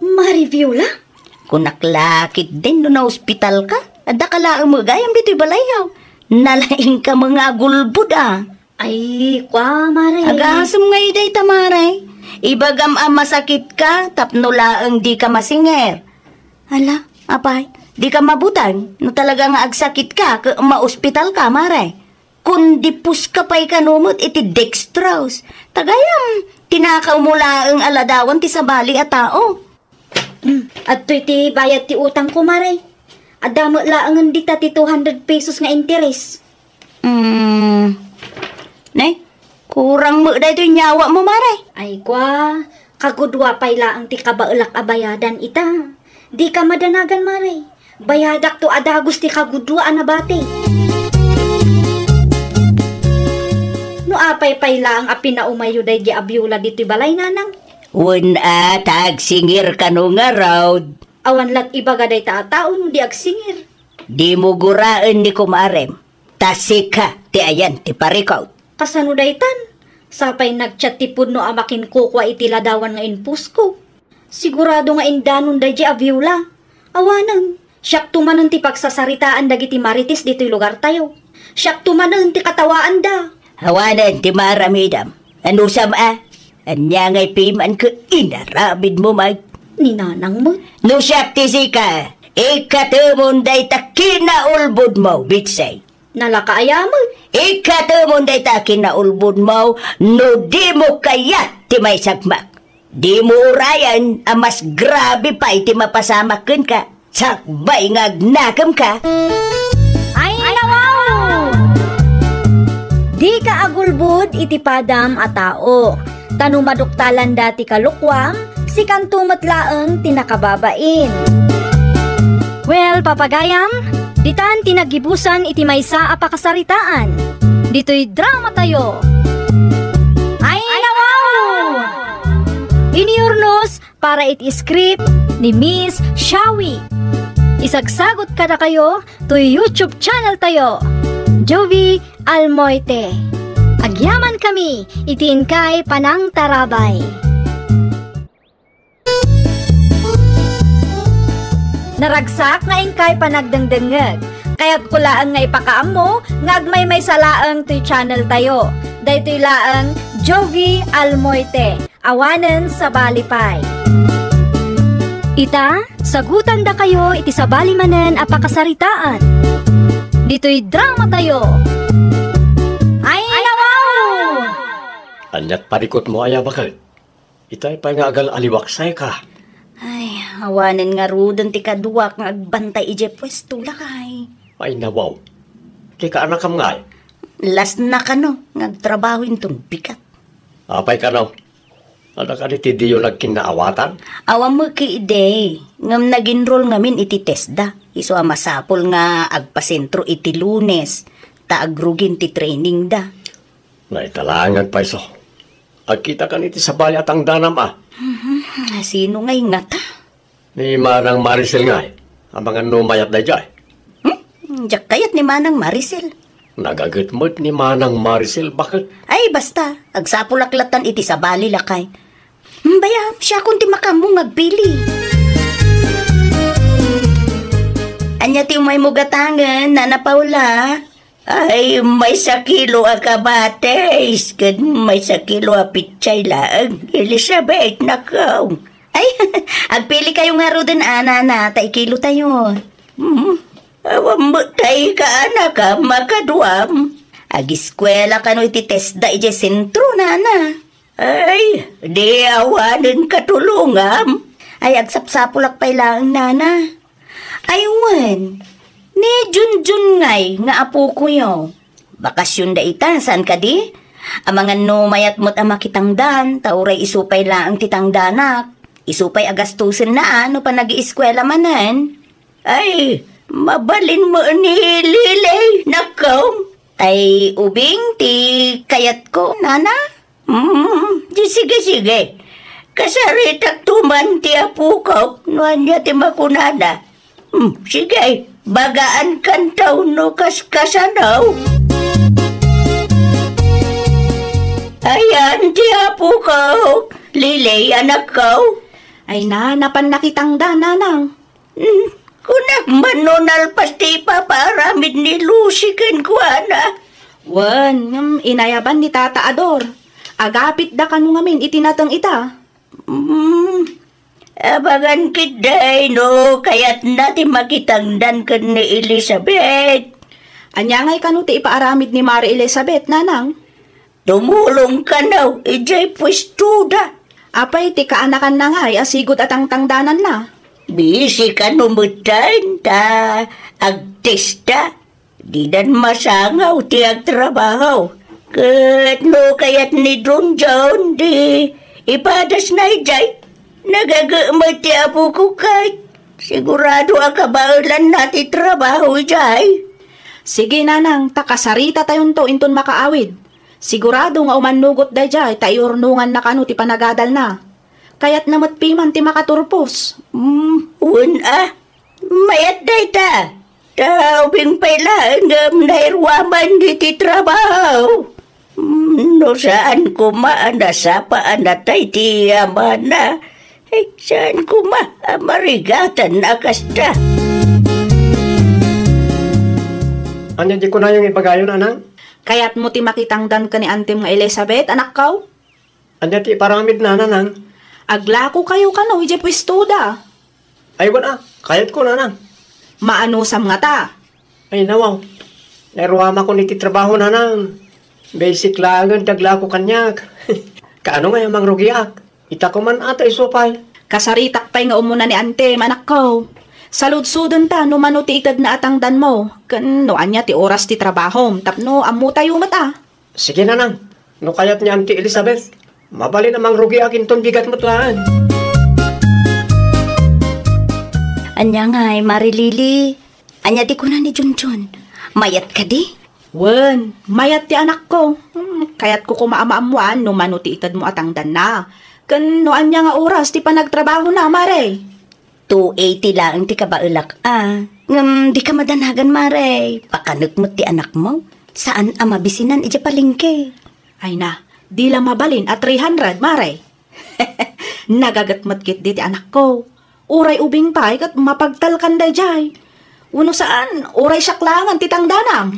Mari Viola? Kunak la ketdin no naospitalka. Addaka laeng met gayam ditoy balayyo. Nalaingka met nga agulbod a. Ay, kua, Mare. Agasem ngay dayta, Mare. Ibagam a masakitka tapno laeng dika masingir. Ala, apay, dika mabuteng no talaga nga agsakitka ket maospitalka, Mare. Kundi puska pay kano met iti dextrose. Ta gayam, tinakawmo laeng a ladawan ti sabali a tao. Hmm, adtoy ti bayad ti utangko, Mare. Adda met laengen dita ti two hundred pesos nga interes. Hmm. Ne? Kurang met daytoy nyawatmo, Mare. Ay, kua, kagudua pay laeng ti kabaelak a bayadan ita. Dika madanagan, Mare. Bayadakto a dagus ti kagudua a nabati. No apay pay laeng a pinaumayyo daydi a Viola ditoy balay, nanang? Wen a, ta agsingir kano ngarud. Awan lat ibaga dayta a tao no di agsingir. Dimo guraen ni kumarem, ta sika ti ayan ti parikut. Kasano daytan? Sapay nagchat ti pudno a makinkukua iti ladawan nga inposko. Sigurado nga indanon daydi a Viola. Awanen, siakto manen ti pagsasaritaan dagiti marites ditoy lugartayo. Siakto manen ti katawaanda. Awanen ti maaramidam. Anusam a? Ania ngay piman ket inaramidmo met? Ni nanang met. No siak ti sika, ikatemon dayta kinaulbodmo, Bitsay. Nalaka aya met? Ikatemon dayta kinaulbodmo no dimo kayat ti maisagmak. Dimo urayen a mas grabe pay ti mapasamak kenka sakbay nga agnakemka. Ay, nawaw! Dika agulbod iti padam a tao. Ta no maduktalanda ti kalukuam, sikanto met laeng ti nakababain. Well, papagayam, ditan ti naggibusan iti maysa a pakasaritaan. Ditoy dramatayo. Ay, nawaw! Iniurnos para iti script ni Miss Shawi. Isagsagut kadakayo toy YouTube channel tayo, Jovi Almoite. Agyaman kami iti inkay panangtarabay. Naragsak nga inkay panagdengdengngeg. Kayatko laeng nga ipakaammo nga agmaymaysa laeng toy channel tayo. Daytoy laeng Jovie Almoite, awanen sabali pay. Ita, sagutandakayo iti sabali manen a pakasaritaan. Ditoy drama tayo. Ay, nawaw! Aniat parikutmo aya baket? Itay pay nga agal-aliwaksayka. Ay, awanen ngaruden ti kaduak nga agbantay idiay puesto, lakay. Ay, nawaw. Kikaanakam ngay? Lasna kano nga agtrabaho inton bigat. Apay kano? Adda kadi ti diyo nagkinnaawatan? Awan met idi, ngem nag-enroll ngamin iti TESDA. Isu a masapul nga agpasentro iti Lunes, ta agrugin ti trainingda. Naitalangan pay isu. Agkitakan iti sabali a tangdanam a. Mhm. Sino ngay ngata? Ni Manang Maricel ngay. Amangan no mayat daydiay. Hmm? Diak kayat ni Manang Maricel. Nagaget met ni Manang Maricel, baket? Ay, basta. Agsapulak latan iti sabali, lakay. Hmm, bayam, siakon ti makaammo nga agpili. Ania ti umaymo gatangen, Nana Paula? Ay, maysa kilo a kamatis, ken maysa kilo a pitsay laeng, Elizabeth, nakaw. Ay, agpili kayo ngaruden, a, Nana, ta ikilo tayo. Hmm, awan met tay kaanakam a kaduam. Agiskuela kano iti TESDA idiay sentro, Nana. Ay, di awanen katulongam. Ay, agsapsapulak pay laeng, Nana. Ay, wen, ni Junjun ngay nga apokoyo. Bakasionda ita, saan kadi? Amangan no mayat met a makitangdan, ta uray isu pay laeng ti tangdanak. Isu pay a gastusenna a no panagieskuela manen. Ay, mabalin met ni Lily, nakaw. Tay ubing ti kayatko, Nana? Mm, di sige, sige. Kasaritakto man ti apokak no ania ti makunana. Mm, sige, bagaankan taw no kaskasano. Ayan ti apokak, Lily, anakko. Ay na, napan nakitangdan, Nanang. Hmm, kunak man no nalpas ti ipapaaramid ni Lucy kenkuana. Wen, ngem inayaban ni Tata Ador. Agapitda kano ngamin iti nateng ita. Hmm, abangan ketdi no kayatna ti makitangdan ken ni Elizabeth. Ania ngay kano ti ipaaramid ni Mari Elizabeth, Nanang? Tumulong kano idiay puestoda. Apay ti kaanakanna ngay a sigud a tangtangdananna? Busy kano metten ta agtesta. Didan masangaw ti agtrabaho. Ket no kayat ni Junjun, di ipadasna idiay. Nagaget met ti apokok ket sigurado a kabaelanna ti trabaho idiay. Sige, Nanang, ta kasaritatayon inton makaawid. Sigurado nga umannugot daydiay ta iurnonganna kano ti panagadalna. Kayatna met piman ti makaturpos. Hmm, wen a. Mayat dayta. Ta ubing pay laeng ngem nairuaman iti trabaho. Hmm, no saan koma a nasapa a natay ti amana. Ay, saan koma a marigatan a kasta. Ania ti kunayo nga ibagayo, Nanang? Kayatmo ti makitangdan ken ni Antem nga Elizabeth, anakko? Ania ti iparamidna, Nanang? Aglakokayo kano idiay puestoda. Ay, wen a, kayatko, Nanang. Maanusam ngata? Ay, nawaw. Nairuamakon iti trabaho, Nanang. Basic laengen ti aglako kaniak. Kaano ngay a mangrugiak? Ita koman a ta isu pay. Kasaritak pay nga umuna ni Antem, anakko. Saludsoden ta no mano ti itedna a tangdanmo, ken no ania ti oras ti trabahom, tapno ammotayo met a. Sige, Nanang. No kayat ni Auntie Elizabeth, mabalin a mangrugiak inton bigat met laeng. Ania ngay, Mari Lily? Ania ti kuna ni Junjun? Mayat kadi? Wen, mayat ti anakko. Hmm, kayatko koma a maammoan no mano ti itedmo a tangdanna. Ken no ania nga oras ti panagtrabahona, Mare? Two eighty laeng ti kabaelak a. Ngem dika madanagan, Mare. Pakanek met ti anakmo. Saan a mabisinan idiay palengke. Ay na, di la mabalin a three hundred, Mare. Nagaget met ketdi ti anakko. Uray ubing pay ket mapagtalkan daydiay. Wenno saan, uray siak laengen ti tangdanam.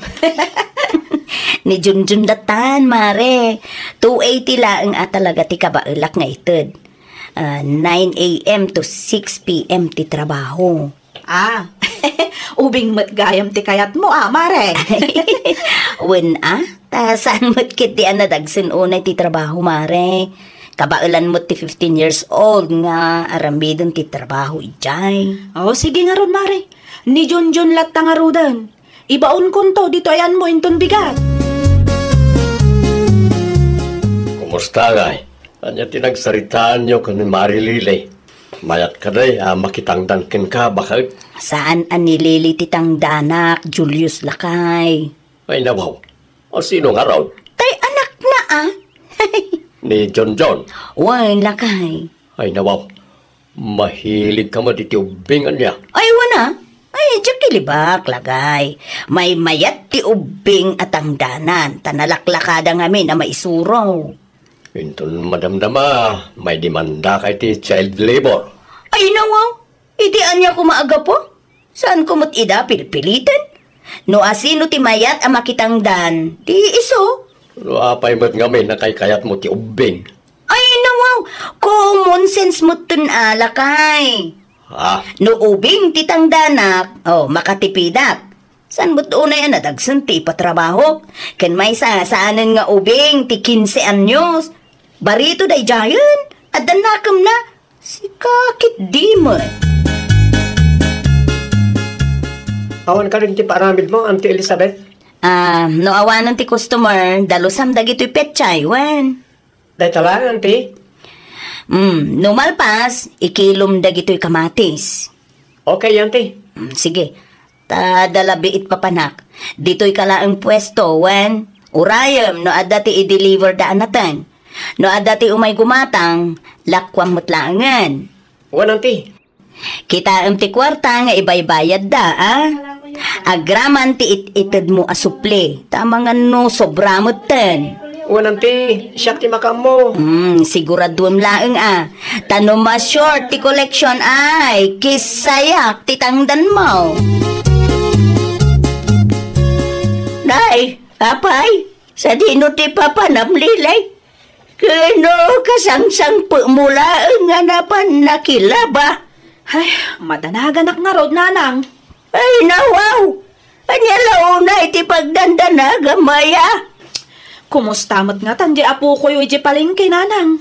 Ni Junjun latan, mare. Two eighty laeng a talaga ti kabaelak nga ited. Ah, nine a m to six p m ti trabaho. Ah, ubing met gayam ti kayatmo, ah, mare. Wen, ah, ta saan met ketdi a nadagsen unay ti trabaho, mare. Kabaelan met ti fifteen years old nga aramiden ti trabaho idiay. Oh, sige ngarud, mare. Ni Junjun latta ngaruden. Ibaonkonto ditoy ayanmo inton bigat. Kumusta, ngay? Ania ti nagsaritaanyo ken ni Mari Lily? Mayat kadi a makitangdan kenka, baket? Saan a ni Lily ti tangdanak, Julius, lakay. Ay, nawaw. A sino ngarud? Tay anakna, ah. Ni Junjun? Wen, lakay. Ay, nawaw. Mahilig ka met iti ubbing, ania? Ay, wen a. Ay, diak ilibak, lakay. Maymayat ti ubbing a tangdanan, ta nalaklakada ngamin a maisuro. Inton madamdama, maidimandaka iti child labor. Ay, nawaw. Iti ania koma a gapu? Saanko met ida pilpiliten? No asino ti mayat a makitangdan, di isu. No apay met ngamin a kaykayatmo ti ubbing? Ay, nawaw! Common sense met ten a, lakay. Ah. No ubing ti tangdanak, oh, makatipidak. Saan met unay a nadagsen ti ipatrabahok? Ken maysa, saanen nga ubing ti quince anyos. Barito daydiayen, adda nakemna. Sika ketdi met. Awan kadi ti paaramidmo, Auntie Elizabeth? Ah, no awanen ti customer, dalusam dagitoy petsay, wen. Dayta laeng, Auntie? Mm, no malpas, ikilom dagitoy kamatis. Okay, Auntie. Mm, sige. Ta adda labi it papanak. Ditoy ka laeng puesto, wen urayem no adda ti i-deliver da a nateng. No adda ti umay gumatang, lakuam met laengen. Wen, Auntie. Kitaem ti kuarta nga ibaybayadda, a? Agraman ti it-itedmo a supli. Ta amangan no sobra metten. Wen, Auntie, siak ti makaammo. Hmm, siguraduem laeng a. Ta no ma-short ti collection ay, kisayak ti tangdanmo. Nay, apay, sadino ti papanam, Lily? Ken no kasangsangpetmo laeng nga napan nakilaba. Ay, madanaganak ngarud, nanang. Ay, nawaw! Ania la unay ti pagdandanagam aya? Kumusta met ngatan di apokoyo idiay palengke, nanang?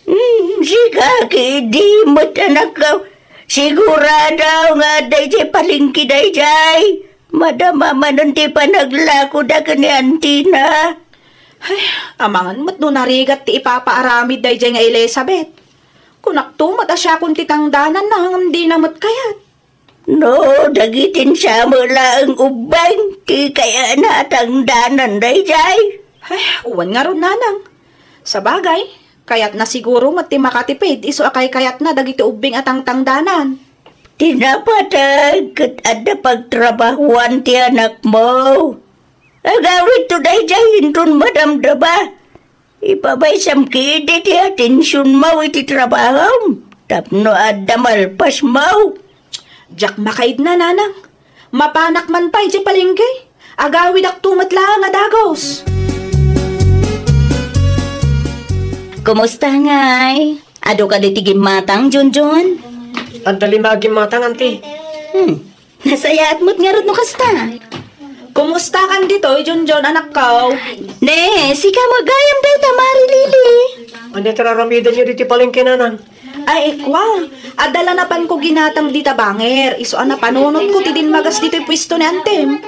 Hmm, sika ketdi met, anakko. Sigurado nga adda idiay palengke daydiay. Madama manen ti panaglakoda ken ni Auntie na. Ay, amangan met no narigat ti ipapaaramid daydiay nga Elizabeth. Kunakto met a siakon ti tangdananna ngem dina met kayat. No, dagiti sa met laeng ubbing ti kayatna a tangdanan daydiay. Ay, wen ngarud, nanang. Sabagay, kayatna siguro met ti makatipid isu a kaykayatna dagiti ubbing a tangtangdanan. Ti napateg ket adda pagtrabahoan ti anakmo. Agawidto daydiay inton madamdama. Ipabaysam ketdi ti atensionmo iti trabahom tapno adda malpasmo. Diak makaidna, nanang. Mapanak man pay idiay palengke. Agawidakto met laeng a dagus. Kumusta ngay? Adu kadi ti gimmatang, Junjun? Adda lima a gimmatang, Auntie. Hmm. Nasayaat met ngarud no kasta. Kumusta kan ditoy, Junjun, anakko? Ne, sika met gayam dayta, Mari Lily. Ania ti raramidenyo ditoy palengke, nanang? Ay, kua. Adda la napanko ginatang dita bangir. Isu a napanunotko ti dinmagas ditoy puesto ni Antem.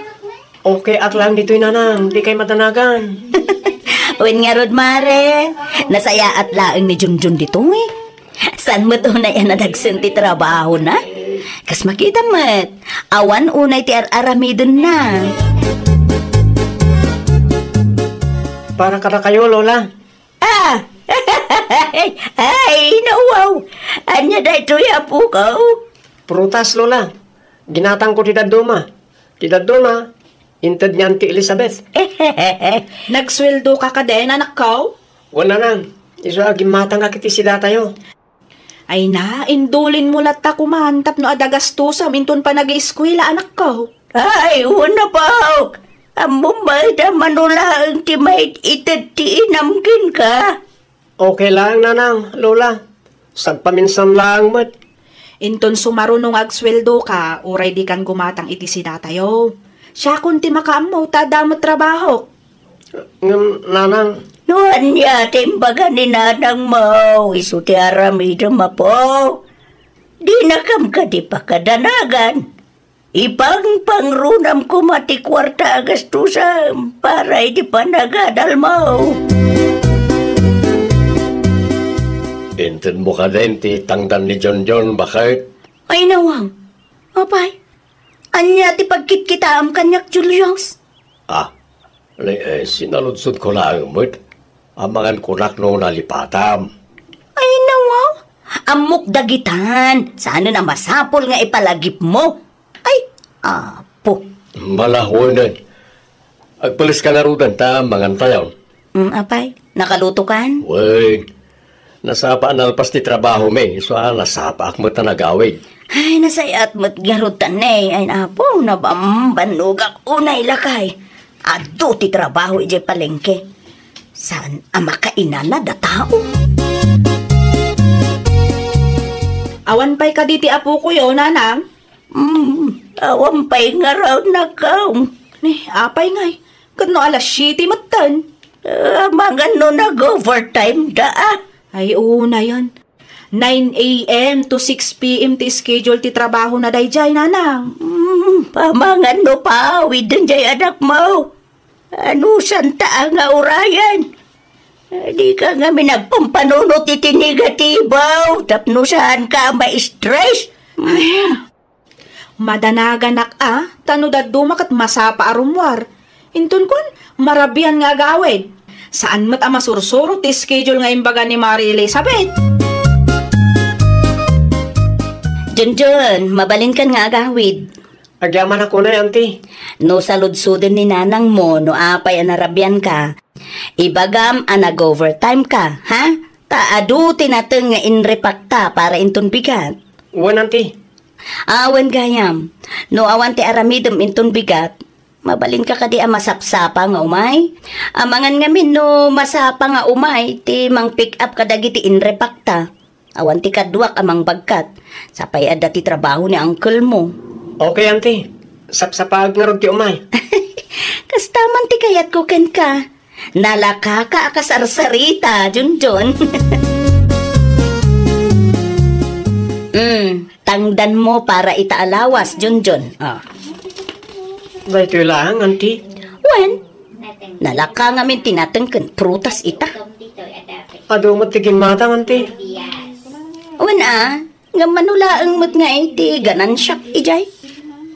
Okay ak laeng ditoy, nanang. Dikay madanagan. Wen ngarud, Mare. Nasayaat laeng ni Junjun ditoy. Saan met unay a nadagsen ti trabahona? Kas makita met, awan unay ti ar-aramidenna. Para kadakayo, Lola. Ah! Ay, nawaw! Ania daytoy, apokaw? Prutas, Lola. Ginatangko ti dadduma. Ti dadduma, inted ni Auntie Elizabeth. Nagsueldo ka kadin, anakko? Wen, nanang. Isu a gimmatangak iti sidatayo. Ay na, indulinmo latta koman tapno adda gastusem inton panagieskuela, anakko. Ay, wen a, Pok. Ammom met a mano laeng ti maited ti inam kenka. Okay laeng, Nanang, Lola. Sagpaminsan laeng met. Inton sumaruno nga agsueldoka, uray dikan gumatang iti sidatayo. Siakon ti makaammo ta adda met trabahok. Ngem, Nanang. No ania ti imbaga ni nanangmo, isu ti aramidem, apo. Dinakam kadi pakadanagan. Ipangpangrunam koma ti kuarta a gastusem para iti panagadalmo. Intedmo kadin ti tangdan ni Jonjon, baket? Ay, nawang. Apay, ania ti pagkitkitaem kaniak, Julius? Ah, le, eh, sinaludsodko laeng met. Amangan kunak no nalipatam. Ay, nawa. Ammok dagitan. Saanen a masapul nga ipalagipmo. Ay, apo. Bala, wen. Agpaleska ngaruden ta mangantayon. Mm, apay, nakalutokan? Wen. Nasapa a nalpas ti trabahomi, isu a nasapaak met a nagawid. Ay, nasayaat met ngarud ta, ne. Ay, apo, nabambannogak unay, lakay. Adu ti trabaho idiay palengke. Saan a makainanad a tao? Awan pay kadi ti apokoyo, nanang? Mm, awan pay ngarud, nakaw. Ni, apay ngay? Ket no alas siete metten? Ah, amangan no nag-overtime da, ah. Ay, unayen. Nine a m to six p m ti schedule ti trabahona daydiay, nanang. Mm, amangan no paawiden diay anakmo. Anusanta nga urayen? Dika ngamin agpampanunot iti negatibo tapno saanka a ma-stress. Ay, madanaganak a, ta no dadduma ket masapa a rummuar. Inton kuan, marabian nga agawid. Saan met a masursuro ti schedule nga imbaga ni Mari Elizabeth. Junjun, mabalinkan nga agawid. Agyamanak unay, Auntie. No saludsoden ni nanangmo no apay a narabianka, ibagam a nag-overtime ka, ha? Ta adu ti nateng nga inrepakta para inton bigat. Wen, Auntie. Awan gayam. No awan ti aramidem inton bigat, mabalinka kadi a masapsapa nga umay? Amangan ngamin no masapa nga umay ti mang-pick up kadagiti inrepakta. Awan ti kaduak a mangbagkat. Sapay adda ti trabaho ni uncle mo. Okay, Auntie. Sapsapaak ngarud ti umay. Kasta man ti kayatko kenka. Nalakaka a kasarsarita, Junjun. Mm, tangdan mo para ita a lawas, Junjun. Ah. Daytoy laeng, Auntie. Wen, nalaka ngamin ti nateng ken prutas ita. Adu met ti ginmatang, Auntie. Wen a, ngem mano laeng met nga iti ganansiak idiay?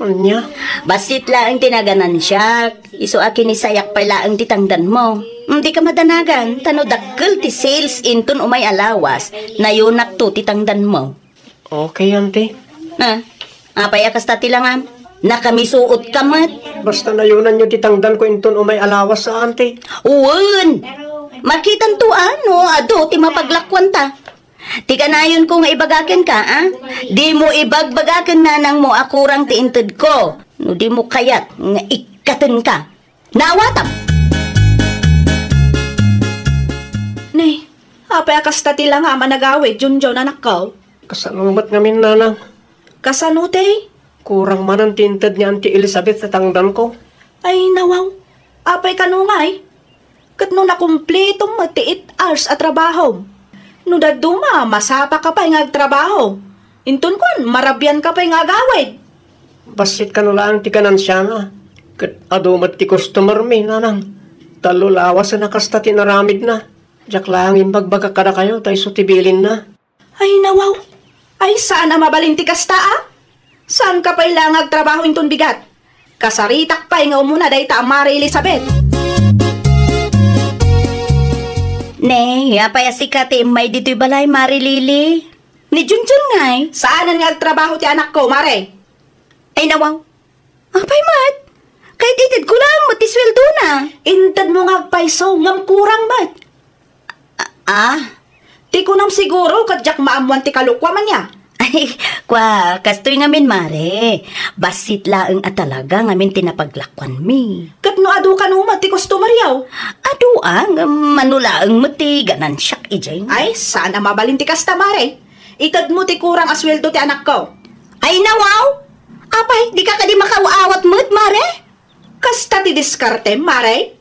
Ania? Bassit laeng ti naganansiak, isu a kinisayak pay laeng ti tangdanmo. Mm, dika madanagan, ta no dakkel ti sales inton umay a lawas, nayonakto ti tangdanmo. Okay, Auntie. Ah, apay a kasta ti langam? Nakamisuot ka met. Basta nayonanyo ti tangdanko inton umay a lawas, a, Auntie. Wen! Makitanto, a, no adu ti mapaglakuanta. Ti kanayonko nga ibaga kenka, a? Dimo ibagbaga ken nanangmo a kurang ti intedko. No dimo kayat nga ikkatenka. Naawatam! Nay, apay a kasta ti langam a nagawid, Junjun, anakko? Kasano met ngamin, nanang? Kasano, te? Kurang manen ti inted ni Auntie Elizabeth ta tangdanko. Ay, nawaw. Apay kano ngay? Ket no nakumpletom met ti eight hours a trabahom, no dadduma, masapa ka pay nga agtrabaho. Inton kuan, marabian ka pay nga agawid. Bassit kano laeng ti ganansiana. Ket adu met ti customer mi, nanang. Tallo lawasen a kasta ti inaramidna. Diak laeng imbagbaga kadakayo ta isu ti bilinna. Ay, nawaw. Ay, saan a mabalin ti kasta, a? Saan ka pay la nga agtrabaho inton bigat? Kasaritak pay nga umuna dayta a Mari Elizabeth. Ne, apay a sika ti immay ditoy balay, Mari Lily? Ni Junjun ngay? Saanen nga agtrabaho ti anakko, Mare? Ay, nawaw. Apay met? Kayat itedko laeng met ti sueldona. Intedmo nga agpayso, ngem kurang met. A-, ah? Ti kunam siguro, ket diak maammoan ti kalokuam ania. Ay, kua, kastoy ngamin, Mare. Bassit laeng a talaga ngamin ti napaglakuanmi. Ket no adu kano met ti customer-yo? Adu, a, ngem mano laeng met ti ganansiak idiay. Ay, saan a mabalin ti kasta, Mare. Itedmo ti kurang a sueldo ti anakko. Ay, nawaw! Apay, dika kadi makaaw-awat met, Mare? Kasta ti diskartem, Mare?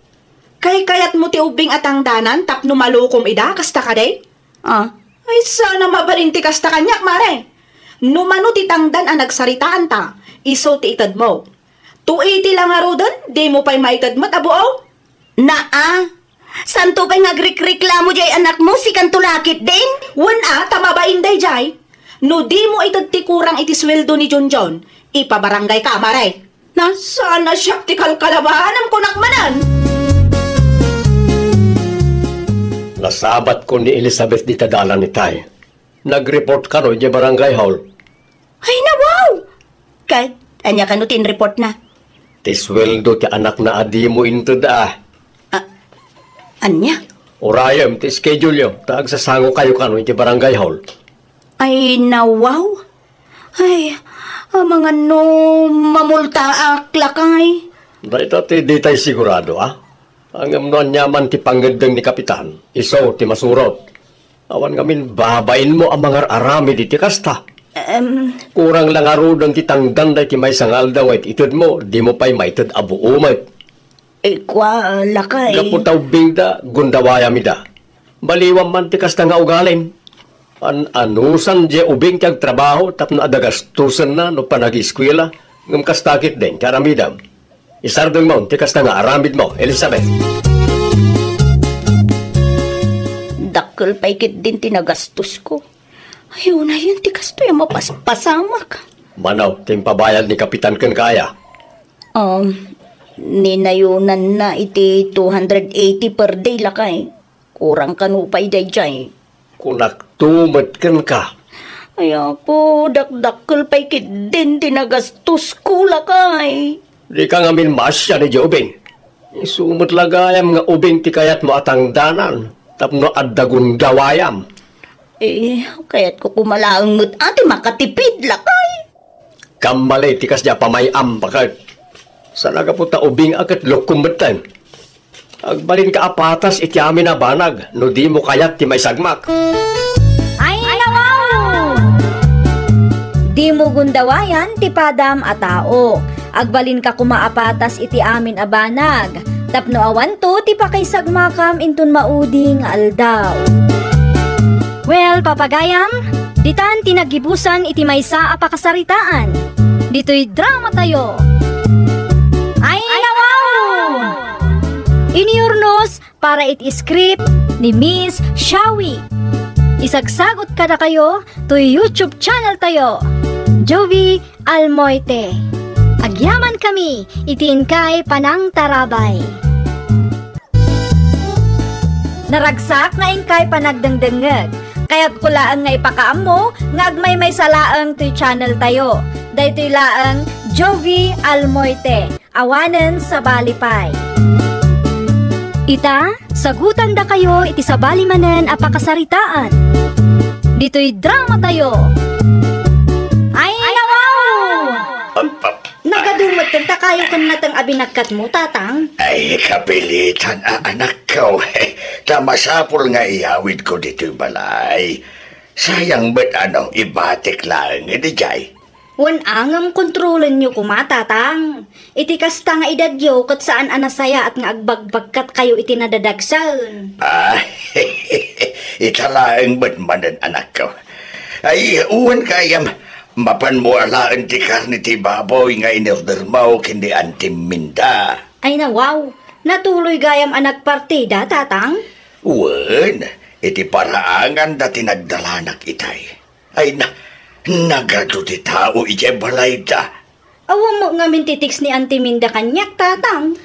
Kaykayatmo ti ubing a tangdanan tapno malukom ida, kasta kadi? Ah. Ay, saan a mabalin ti kasta kaniak, Mare. No mano ti tangdan a nagsaritaanta, isu ti itedmo. To iti la ngaruden, dimo pay maited met a buaw? Naa, santo pay nga agrikriklamo diay anakmo, sikanto la ketdin? Wen a, ta mabain daydiay. No dimo ited ti kurang iti sueldo ni Junjun, ipabarangayka, Mare. Na? Saan a siak ti kalkalabaanam, kunak manen. Nasabatko ni Elizabeth dita dalan itay. Nag-report kano idiay barangay hall. Ay, nawaw! Ket, ania kano ti in-reportna? Ti sueldo ti anakna a dimo inted a. Ah, ania? Urayem ti schedule-yo, ta agsasangokayo kano iti barangay hall. Ay, nawaw! Ay, amangan no mamultaak, lakay. Dayta ti ditay sigurado, a? Ngem no aniaman ti pangngeddeng ni Kapitan, isu ti masurot. Awan ngamin babainmo a mangar-aramid iti kasta. Em. Kurang la ngaruden ti tangdan dayta maysa nga aldaw nga it-itedmo, dimo pay maited a buo met. Eh, kua, lakay. Gapu ta ubbingda, gundawayam ida. Baliwam man ti kasta nga ugalim. An-anusan diay ubing ti agtrabaho tapno adda gastusenna no panagieskuela, ngem kasta ketdin ti aramidam. Isardengmo ti kasta nga aramidmo, Elizabeth. Dakkel pay ketdin ti nagastosko. Ay, unayen ti kastoy a mapaspasamak. Mano ti impabayad ni Kapitan kenka aya? Um, ninayonanna iti two hundred eighty per day, lakay. Kurang kano pay daydiay. Kunakto met kenka. Ay, Apo, dakdakkel pay ketdin ti nagastosko, lakay. Dika ngamin maasian idiay ubing. Isu met la gayam nga ubing ti kayatmo a tangdanan tapno adda gundawayam. Eh, kayatko koma laeng met a ti makatipid, lakay. Kammali ti kasdiay a pamay-am, baket. Saan a gapu ta ubing a ket lukkom metten. Agbalinka a patas iti amin a banag no dimo kayat ti maisagmak. Ay, nawaw! Dimo gundawayan ti padam a tao. Agbalinka koma a patas iti amin a banag, tapno awanto ti pakaisagmakam inton maudi nga aldaw. Well, papagayam, ditan ti naggibusan iti maysa a pakasaritaan. Ditoy dramatayo. Ay, nawaw! Iniurnos para iti script ni Miss Shawi. Isagsagot kadakayo toy YouTube channel tayo, Jovi Almoite. Agyamankami iti inkay panangtarabay. Naragsak nga inkay panagdengdengngeg. Kayatko laeng nga ipakaammo nga agmaymaysa laeng toy channel tayo. Daytoy laeng Jovi Almoite. Awanen sabali pay. Ita, sagutandakayo iti sabali manen a pakasaritaan. Ditoy dramatayo. Ay, nawaw! Am, am, Nagadu metten ta kayo ken nateng a binagkatmo, Tatang. Ay, kapilitan a anakko. Ta masapul nga iyawidko ditoy balay. Sayang met a no ibatik laeng idiay. Wen a ngem kontrolenyo koma, Tatang. Iti kasta nga edadyo ket saan a nasayaat nga agbagbagkatkayo iti nadadagsen. Ah, ita laeng met manen, anakko. Ay, wen gayam, mapanmo alaen ti karne ti baboy nga inordermo ken ni Antim Minda. Ay, nawaw, natuloy gayam a nagpartida, Tatang? Wen, iti paraangan da ti nagdalanak itay. Ay na, nagadu ti tao idiay balayda. Awan met ngamin ti text ni Auntie Minda kaniak, Tatang.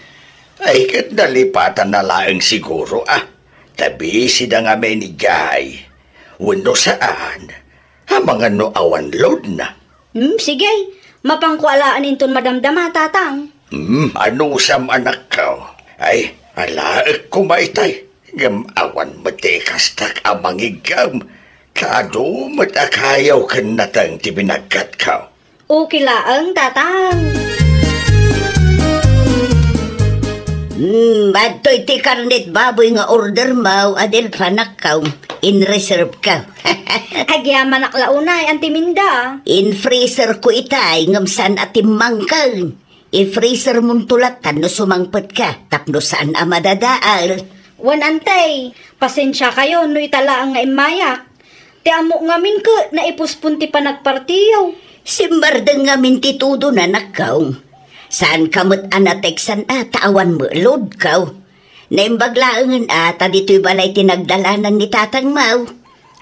Ay, ket nalipatanna laeng siguro, a. Ta busy da ngamin idiay. Wenno saan, amangan no awan loadna. Hmm, sige. Mapanko alaen inton madamdama, Tatang. Hmm, anusam, anakko. Ay, alaek koma itay. Ngem awan met ti ikastak a mangiggem, ta adu met a kayo ken nateng ti binaggatko. Okay laeng, Tatang. Hmm, adtoy ti karnet baboy nga order mo, Adelfa, anakko. In-reserve ko. Agyamanak la unay, Anti Minda. In-freezer ko itay, ngem saan a timmangken. I-freezer monto latta no sumangpet ka, tapno saan a madadaal. Wen, Antay, pasensia kayo no ita laeng nga immayak. Ti ammok ngamin ket naipuspon ti panagpartiyo. Simmardeng ngamin ti tudo, anakko. Saan ka met a nateksan a ta awan met load ko. Naimbag laengen a ta ditoy balay ti nagdalanan ni tatangmo.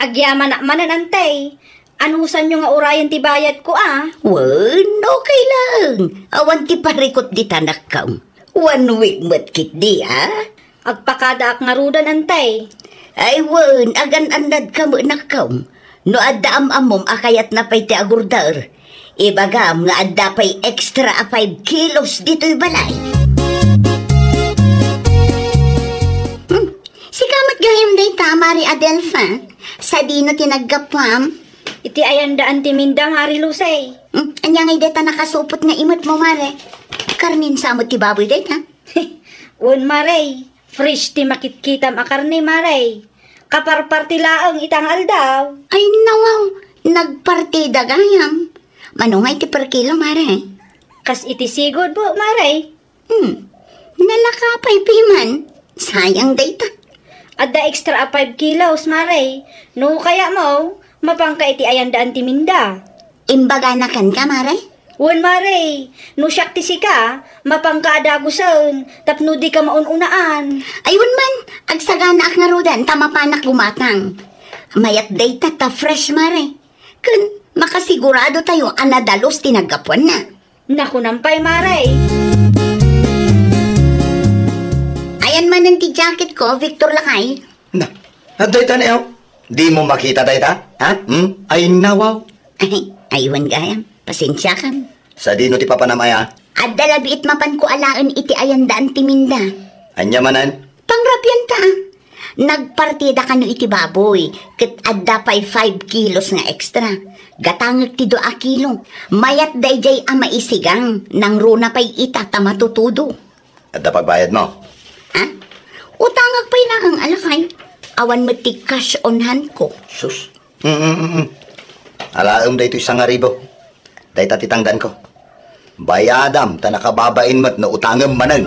Agyamanak manen, Antay. Anusanyo nga urayen ti bayadko a? Wen, okay laeng. Awan ti parikut dita, anakko. One week met ketdi a? Agpakadaak ngaruden, Antay. Ay wen, agan-annad ka met, anakko. No adda am-ammom a kayatna pay ti agorder, ibagam nga adda pay extra a five kilos ditoy balay. Hmm, sika met gayam dayta, Mari Adelfa. Sadino ti naggapuam? Iti ayan da Anti Minda, Mari Lucy. Hmm, ania ngay dayta nakasupot nga imetmo, Mare? Karnen sa met ti baboy dayta? Wen, Mare. Fresh ti makitkitam a karne, Mare. Kaparparti laeng ita nga aldaw. Ay, nawaw, nagpartida gayam. Mano ngay ti per kilo, Mare? Kas iti sigud, Mare. Hmm. Nalaka pay piman. Sayang dayta. Adda extra a five kilos, Mare. No kayatmo, mapanka iti ayan da Anti Minda. Imbagana kenka, Mare? Wen, Mare. No siak ti sika, mapanka a dagusen, tapno dika maun-unaan. Ay, wen man, agsaganaak ngaruden ta mapanak gumatang. Mayat dayta ta fresh, Mare. Ken makasigurado tayo a nadalus ti naggapuanna. Nakunam pay, Mare. Ayan manen ti jacket ko, Victor lakay. Na, adda ita niyo? Dimo makita dayta? Ha? Hmm? Ay, nawaw. Ay, aywan gayam. Pasensiakan. Sadino ti papanam aya? Adda labiit mapanko alaen iti ayan da Anti Minda. Ania manen? Pangrabianta a. Nagpartida kano iti baboy, ket adda pay five kilos nga extra. Gatangek ti dua a kilo. Mayat daydiay a maisigang, nangruna pay ita ta matutudo. Adda pagbayadmo? Ha? Utangak pay laeng a lakay. Awan met ti cash on hand ko. Sus. Mm, mm, mm, mm. Alaem daytoy sangaribu. Dayta ti tangdanko. Bayadam ta nakababain met no utangem manen.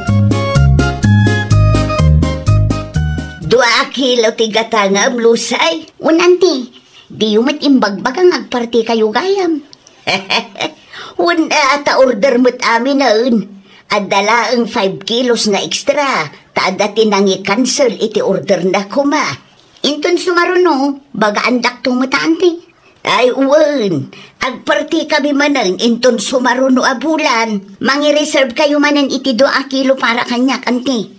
Dua a kilo ti gatangem, Lusay. Wen, Anti, diyo met imbagbaga nga agparti kayo gayam. Wen, a, ta order met aminen. Adda laeng five kilos nga extra, ta adda ti nangi-cancel iti order na koma. Inton sumaruno, bagaandakto met, Anti. Ay, wen. Agparti kami manen inton sumaruno a bulan. Mangi-reserve kayo manen iti dua a kilo para kaniak, Anti.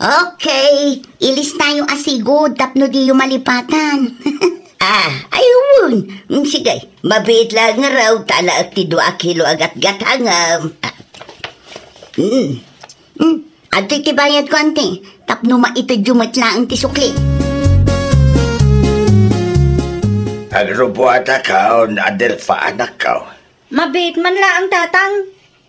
Okay, ilis tayo a sigud tapno diyo malipatan. Ah, ay, wen. Mm, sige, mabiit lang nga raw, talaak ti dua a kilo a gatgatangam. Ah. Mm. Mm. Adtoy ti bayadko, Anti, tapno maitedyo met laeng ti sukli. Agrubuatakon, Adelfa, anakko. Mabiit man laeng, Tatang.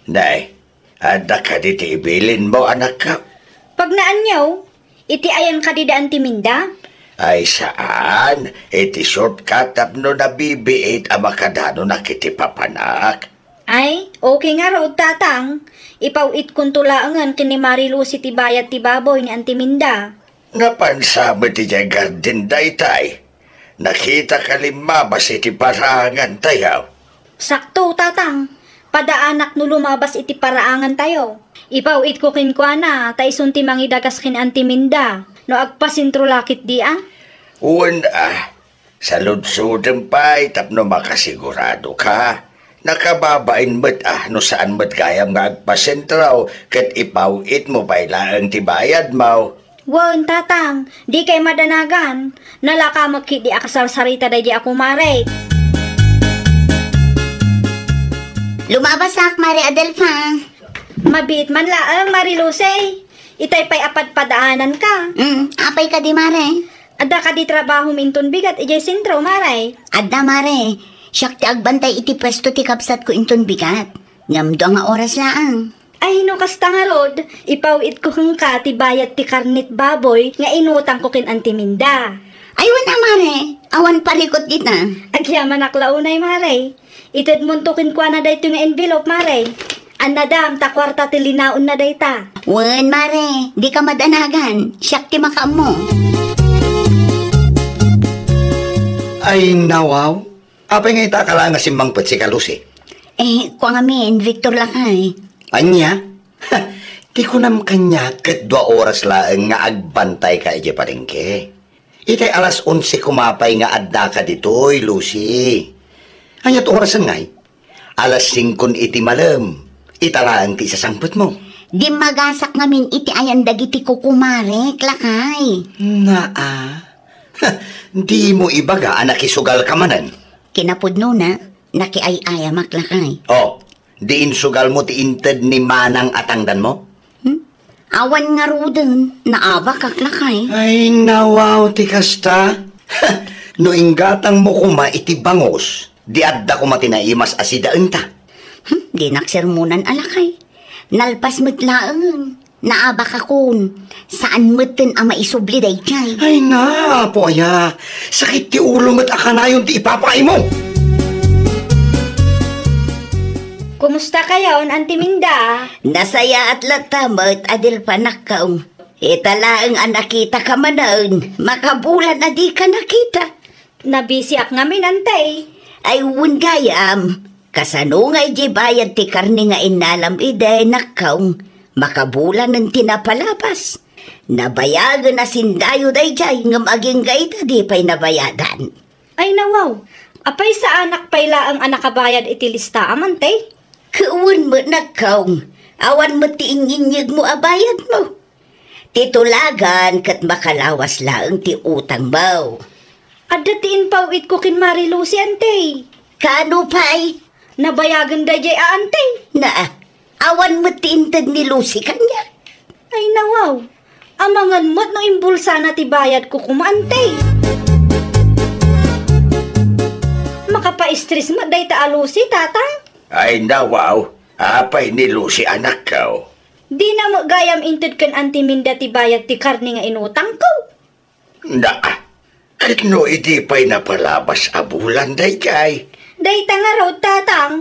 Nay, adda kadi ti ibilinmo, anakko? Pagnaanyo, iti ayan kadi da Anti Minda? Ay, saan. Iti shortcut tapno nabibiit a makadanonak iti papanak. Ay, okay ngarud, Tatang. Ipaw-itkonto laengen ken ni Mari Lucy ti bayad ti baboy ni Anti Minda. Napansa met idiay garden daytay. Nakitaka limmabas iti paraangantayo. Sakto, Tatang. Padaanak no lumabas iti paraangantayo. Ipaw-itko kenkuana, ta isun ti mangidagas ken Anti Minda no agpasentro la ketdi a. Wen a, saludsodem pay tapno makasiguradoka. Nakababain met a no saan met gayam nga agpasentro ket ipaw-itmo pay laeng ti bayadmo. Wen, Tatang, dikay madanagan. Nalaka met ketdi a kasarsarita daydi a kumare. Lumabasak, Mari Adelfa. Mabiit man laeng, Mari Lucy. Itay pay a padpadaananka. Mm, apay kadi, mare? Adda kadi trabahom inton bigat idiay sentro, mare? Adda, mare. Siak ti agbantay iti puesto ti kabsatko inton bigat. Ngem dua nga oras laeng. Ay, no kasta ngarud, ipaw-itko kenka ti bayad ti karne ti baboy nga inutangko ken Anti Minda. Ay, wen a, mare. Awan parikut dita. Agyamanak la unay, mare. Itedmonto kenkuana daytoy nga envelope, mare. Annadam ta kuarta ti linaonna dayta. Wen, mare. Dika madanagan. Siak ti makaammo. Ay, nawaw. Apay nga ita ka laeng a simmangpet, sika, Lucy? Eh, kua ngamin, Victor, lakay. Ania? Ti kunam kaniak ket dua oras laeng nga agbantayka idiay palengke. Itay alas onse koma pay nga addaka ditoy, Lucy. Ania ti orasen ngay? Alas singko iti malem. Ita laeng ti isasangpetmo. Dimmagasak ngamin iti ayan dagiti kukumarek, lakay. Naa. Dimo ibaga a nakisugalka manen? Kinapudnona, nakiay-ayamak, lakay. Oh, di insugalmo ti inted ni Manang a tangdanmo? Hmm? Awan ngaruden, naabakak, lakay. Ay, nawaw ti kasta. No inggatangmo koma iti bangus, di adda koma ti naimas a sidaenta. Hmm, dinak sermonan a, lakay. Nalpas met laeng. Naabakakon, saan metten a maisubli daydiay. Ay na, Apo aya, sakit ti ulo met a kanayon ti ipapaaymo. Kumusta kayon, Anti Minda? Nasayaat latta met, Adelfa, nakkaw. Ita laeng a nakitaka manen, makabulan a dika nakita. Nabisiak ngamin, Anti. Ay, wen gayam. Kasano nga idiay bayad ti karne nga innalam idi, nakkaw? Makabulanen ti napalabas. Nabayagen a sindayo daydiay, ngem agingga ita, di pay nabayadan. Ay, nawaw. Apay, saanak pay laeng a nakabayad iti listaam, Anti? Ket wen met, nakkaw. Awan met ti inyinyegmo a bayadmo. Ti tulagan ket makalawas laeng ti utangmo. Adda ti impaw-itko ken Mari Lucy, Anti. Kaano pay? Nabayagen daydiay a, Anti. Naa, awan met ti inted ni Lucy kaniak. Ay, nawaw. Amangan met no imbulsana ti bayadko koma, Anti. Makapaistres met dayta a Lucy, Tatang. Ay, nawaw. Apay ni Lucy, anakko? Dina met gayam inted ken Anti Minda ti bayad ti karne nga inutangko. Na, ket no idi pay napalabas a bulan daydiay? Dayta ngarud, Tatang.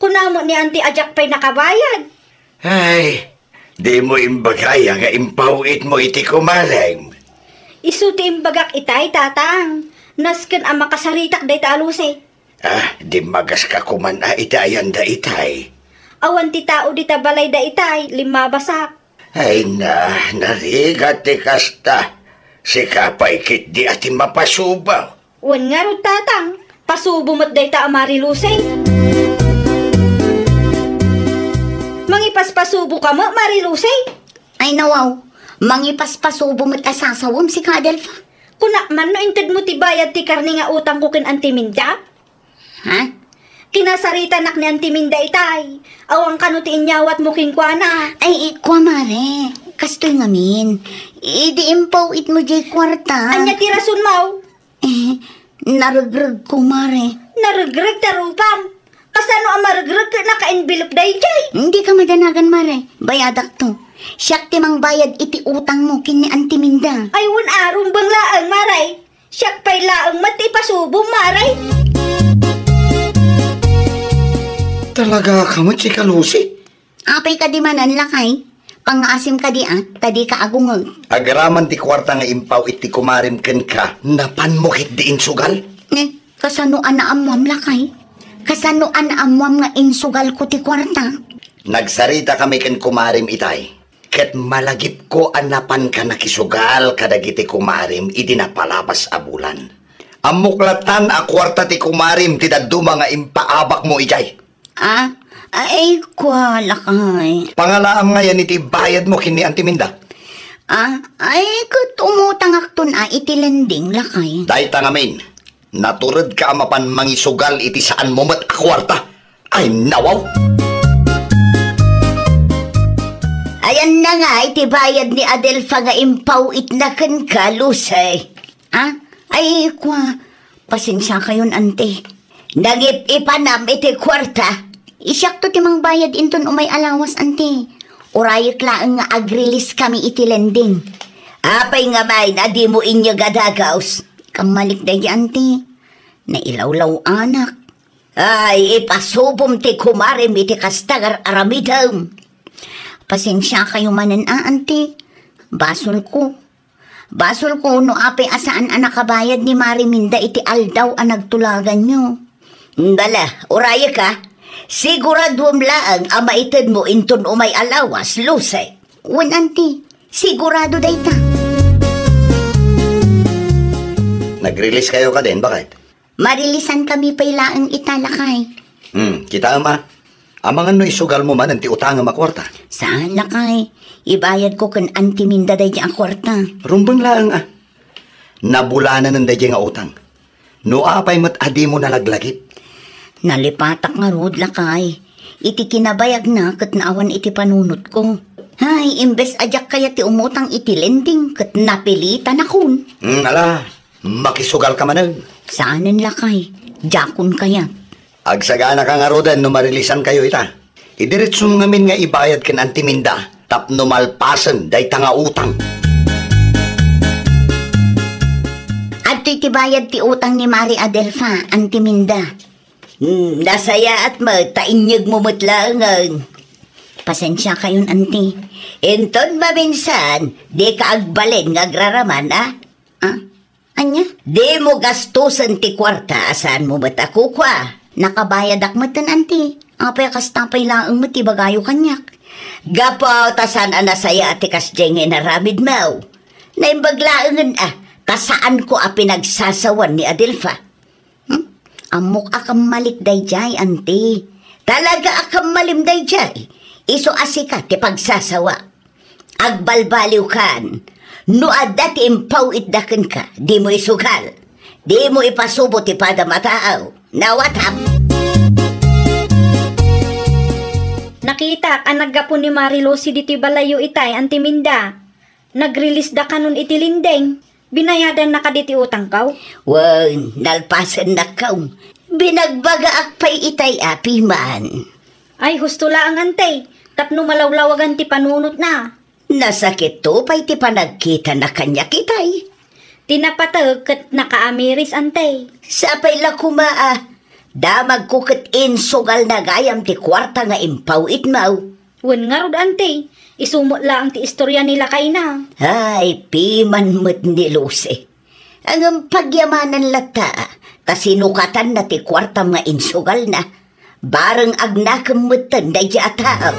Kuna met ni Anti a diak pay nakabayad. Ay, dimo imbagaya nga impaw-itmo iti kumarem. Isu ti imbagak itay, Tatang. Nasken a makasaritak dayta a Lucy. Ah, dimmagaska koman a iti ayanda itay. Awan ti tao dita balayda itay, limmabasak. Ay na, narigat ti kasta. Sika pay ketdi a ti mapasubo. Wen ngarud, Tatang, pasubo met dayta a Mari Lucy. Mangipaspasubo ka met, Mari Lucy? Ay, nawaw, mangipaspasubo met a sasawem, sika, Adelfa. Kunak man no intedmo ti bayad ti karne nga utangko ken Anti Minda? Ha? Kinasaritanak ni Anti Minda itay. Awan kano ti inyawatmo kenkuana. Ay, kua, Mare. Kastoy ngamin. Idi impaw-itmo diay kuarta. Ania ti rasonmo? Eh, naregregko, Mare. Naregreg ta rupam. Kasano a maregreg ket naka-envelope daydiay? Dika madanagan, Mare. Bayadakto. Siak ti mangbayad iti utangmo ken ni Anti Minda. Ay, wen a, rumbeng laeng, Mare. Siak pay laeng met ti ipasubom, Mare. Talaga ka met, sika Lucy? Apay kadi manen, lakay? Pangngaasim kadi a, ta dika agungeg. Agraman ti kuarta nga impaw iti kumarem kenka, napanmo ketdi insugal? Ne, kasano a naammoam, lakay? Kasano a naammoam nga insugalko ti kuarta? Nagsaritakami ken kumarem itay. Ket malagipko a napanka nakisugal kadagiti kumarem idi napalabas a bulan. Ammok lattan a kuarta ti kumarem ti dadduma nga impaabakmo idiay. Ah, ay, kua, lakay. Pangalaam ngayen iti bayadmo ken ni Anti Minda. Ah, ay, ket umutangakton a iti lending, lakay. Dayta ngamin, naturedka a mapan mangisugal iti saanmo met a kuarta. Ay, nawaw! Ayanna nga iti bayad ni Adelfa nga impaw-itna kenka, Lucy. Ah? Ay, kua, pasensiakayon, Auntie. Nangip-ipanam iti kuarta. Siakto ti mangbayad inton umay a lawas, Auntie. Urayek laeng nga ag-release kami iti lending. Apay nga main a dimo inyeg a dagaws? Kammalik daydi, Auntie. Nailawlaw-anak. Ay, ipasubom ti kumarem iti kasta nga ar-aramidem. Pasensiakayo manen a, Auntie. Basolko. Basolko no apay a saan a nakabayad ni Mari Minda iti aldaw a nagtulaganyo. Bala, urayek a. Siguraduem laeng a maitedmo inton umay a lawas, Lucy. Wen, Auntie. Sigurado dayta. Nag-release kayo kadin, bakit? Marilisan kami pay laeng ita, lakay. Hmm, kitaem a. Amangan no isugalmo manen ti utangem a kuarta. Saan, lakay. Ibayadko ken Auntie Minda daydi a kuarta. Rumbeng laeng a. Nabulananen daydi nga utang. No apay met a dimo nalaglagip. Nalipatak ngarud, lakay. Iti kinabayagna ket naawan iti panunotko. Hay, imbes a diak kayat ti umutang iti lending ket napilitanakon. Hmm, ala. Makisugal ka manen. Saanen, lakay. Diakon kayat. Agsaganaka ngaruden no marilisan kayo ita. Idiretsom ngamin nga ibayad ken Auntie Minda tapno malpasen dayta nga utang. Adtoy ti bayad ti utang ni Mari Adelfa, Auntie Minda. Hmm, nasayaat met ta inyegmo met laengen. Pasensiakayon, Auntie. Inton maminsan, dika agbalin nga agraraman, a? Ah? Ania? Dimo gastusen ti kuarta a saanmo met a kukua. Nakabayadak metten, Auntie. Apay a kasta pay laeng met ti ibagayo kaniak? Gapu ta saan a nasayaat ti kasdiay nga inaramidmo. Naimbag laengen a, ta saanko a pinagsasawan ni Adelfa. Hmm? Ammok a kammalik daydiay, Auntie. Talaga a kammalim daydiay. Isu a sika ti pagsasawa. Agbalbaliwkan. No adda ti impaw-itda kenka, dimo isugal. Dimo ipasubo ti padam a taaw. Nawatam. Nakitak a naggapu ni Mari Lucy ditoy balayyo itay, Auntie Minda. Nag-release da kanon iti lending. Binayadanna kadi ti utangko? Wen, nalpasennak. Binagbagaak pay itay a piman. Ay, husto laeng, Auntie, tapno malawlawagan ti panunotna. Nasakitto pay ti panagkitana kaniak itay. Ti napateg ket nakaamiris, Auntie. Sapay la koma a, damagko ket insugalna gayam ti kuarta nga impaw-itmo. Wen ngarud, Auntie, isu met laeng ti istorya ni lakayna. Ay, piman met ni Lucy. Ngem pagyamanan latta, ta sinukatanna ti kuartam nga insugalna. Bareng agnakem metten daydi a tao.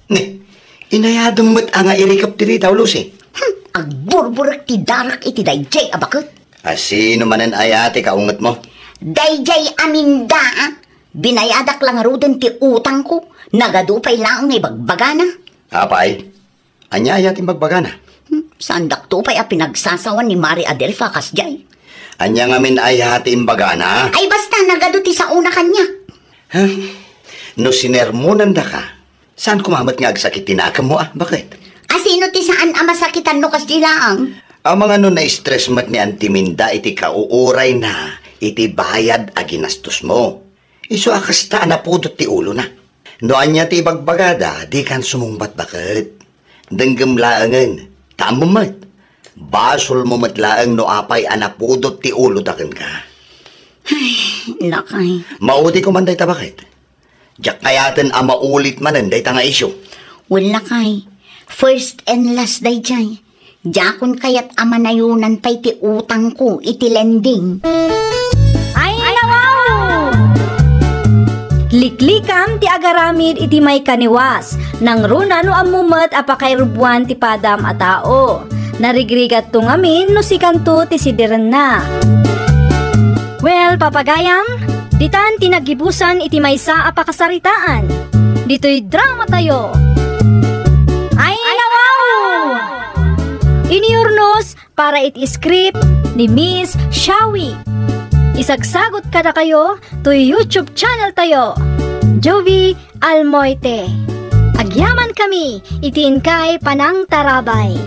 Ni, inayadem met a nga irikep ditoy, Lucy. Hmm, agburburek ti darak iti daydiay a baket. A, sino manen aya ti kaungetmo? Daydiay a Minda, a. Binayadak la ngaruden ti utangko. Nagadu pay laeng nga ibagbagana. Apay, ania aya ti ibagbagana? Hmm, saandakto pay a pinagsasawan ni Mari Adelfa kasdiay. Ania ngamin aya ti imbagana? Ay, basta, nagadu ti saona kaniak. Huh? No sinermonandaka, saan koma met nga agsakit ti nakemmo, a? Baket? A, sino ti saan a masakitan no kasdi laeng? Amangan no na-stress met ni Auntie Minda iti kauurayna iti bayad a ginastosmo. Isu a kasta a napudot ti ulona. No ania ti ibagbagada, dikan sumungbat, baket. Denggem laengen, ta ammom met. Basolmo met laeng no apay a napudot ti uloda kenka. Ay, lakay. Maudi koman dayta, baket. Diak kayaten a maulit manen dayta nga isyu. Wen, lakay. First and last daydiay. Diakon kayat a manayonan pay ti utangko iti lending. Ay, nawaw! Liklikam ti agaramid iti maikaniwas. Nangruna no ammom met a pakairubbuan ti padam a tao. Narigrigatto ngamin no sikanto ti sidirenna. Well, papagayam, ditan ti naggibusan iti maysa a pakasaritaan. Ditoy dramatayo. Ay, nawaw! Iniurnos para iti script ni Miss Shawi. Isagsagot kadakayo toy YouTube channel tayo, Jovie Almoite. Agyamankami iti inkay panangtarabay.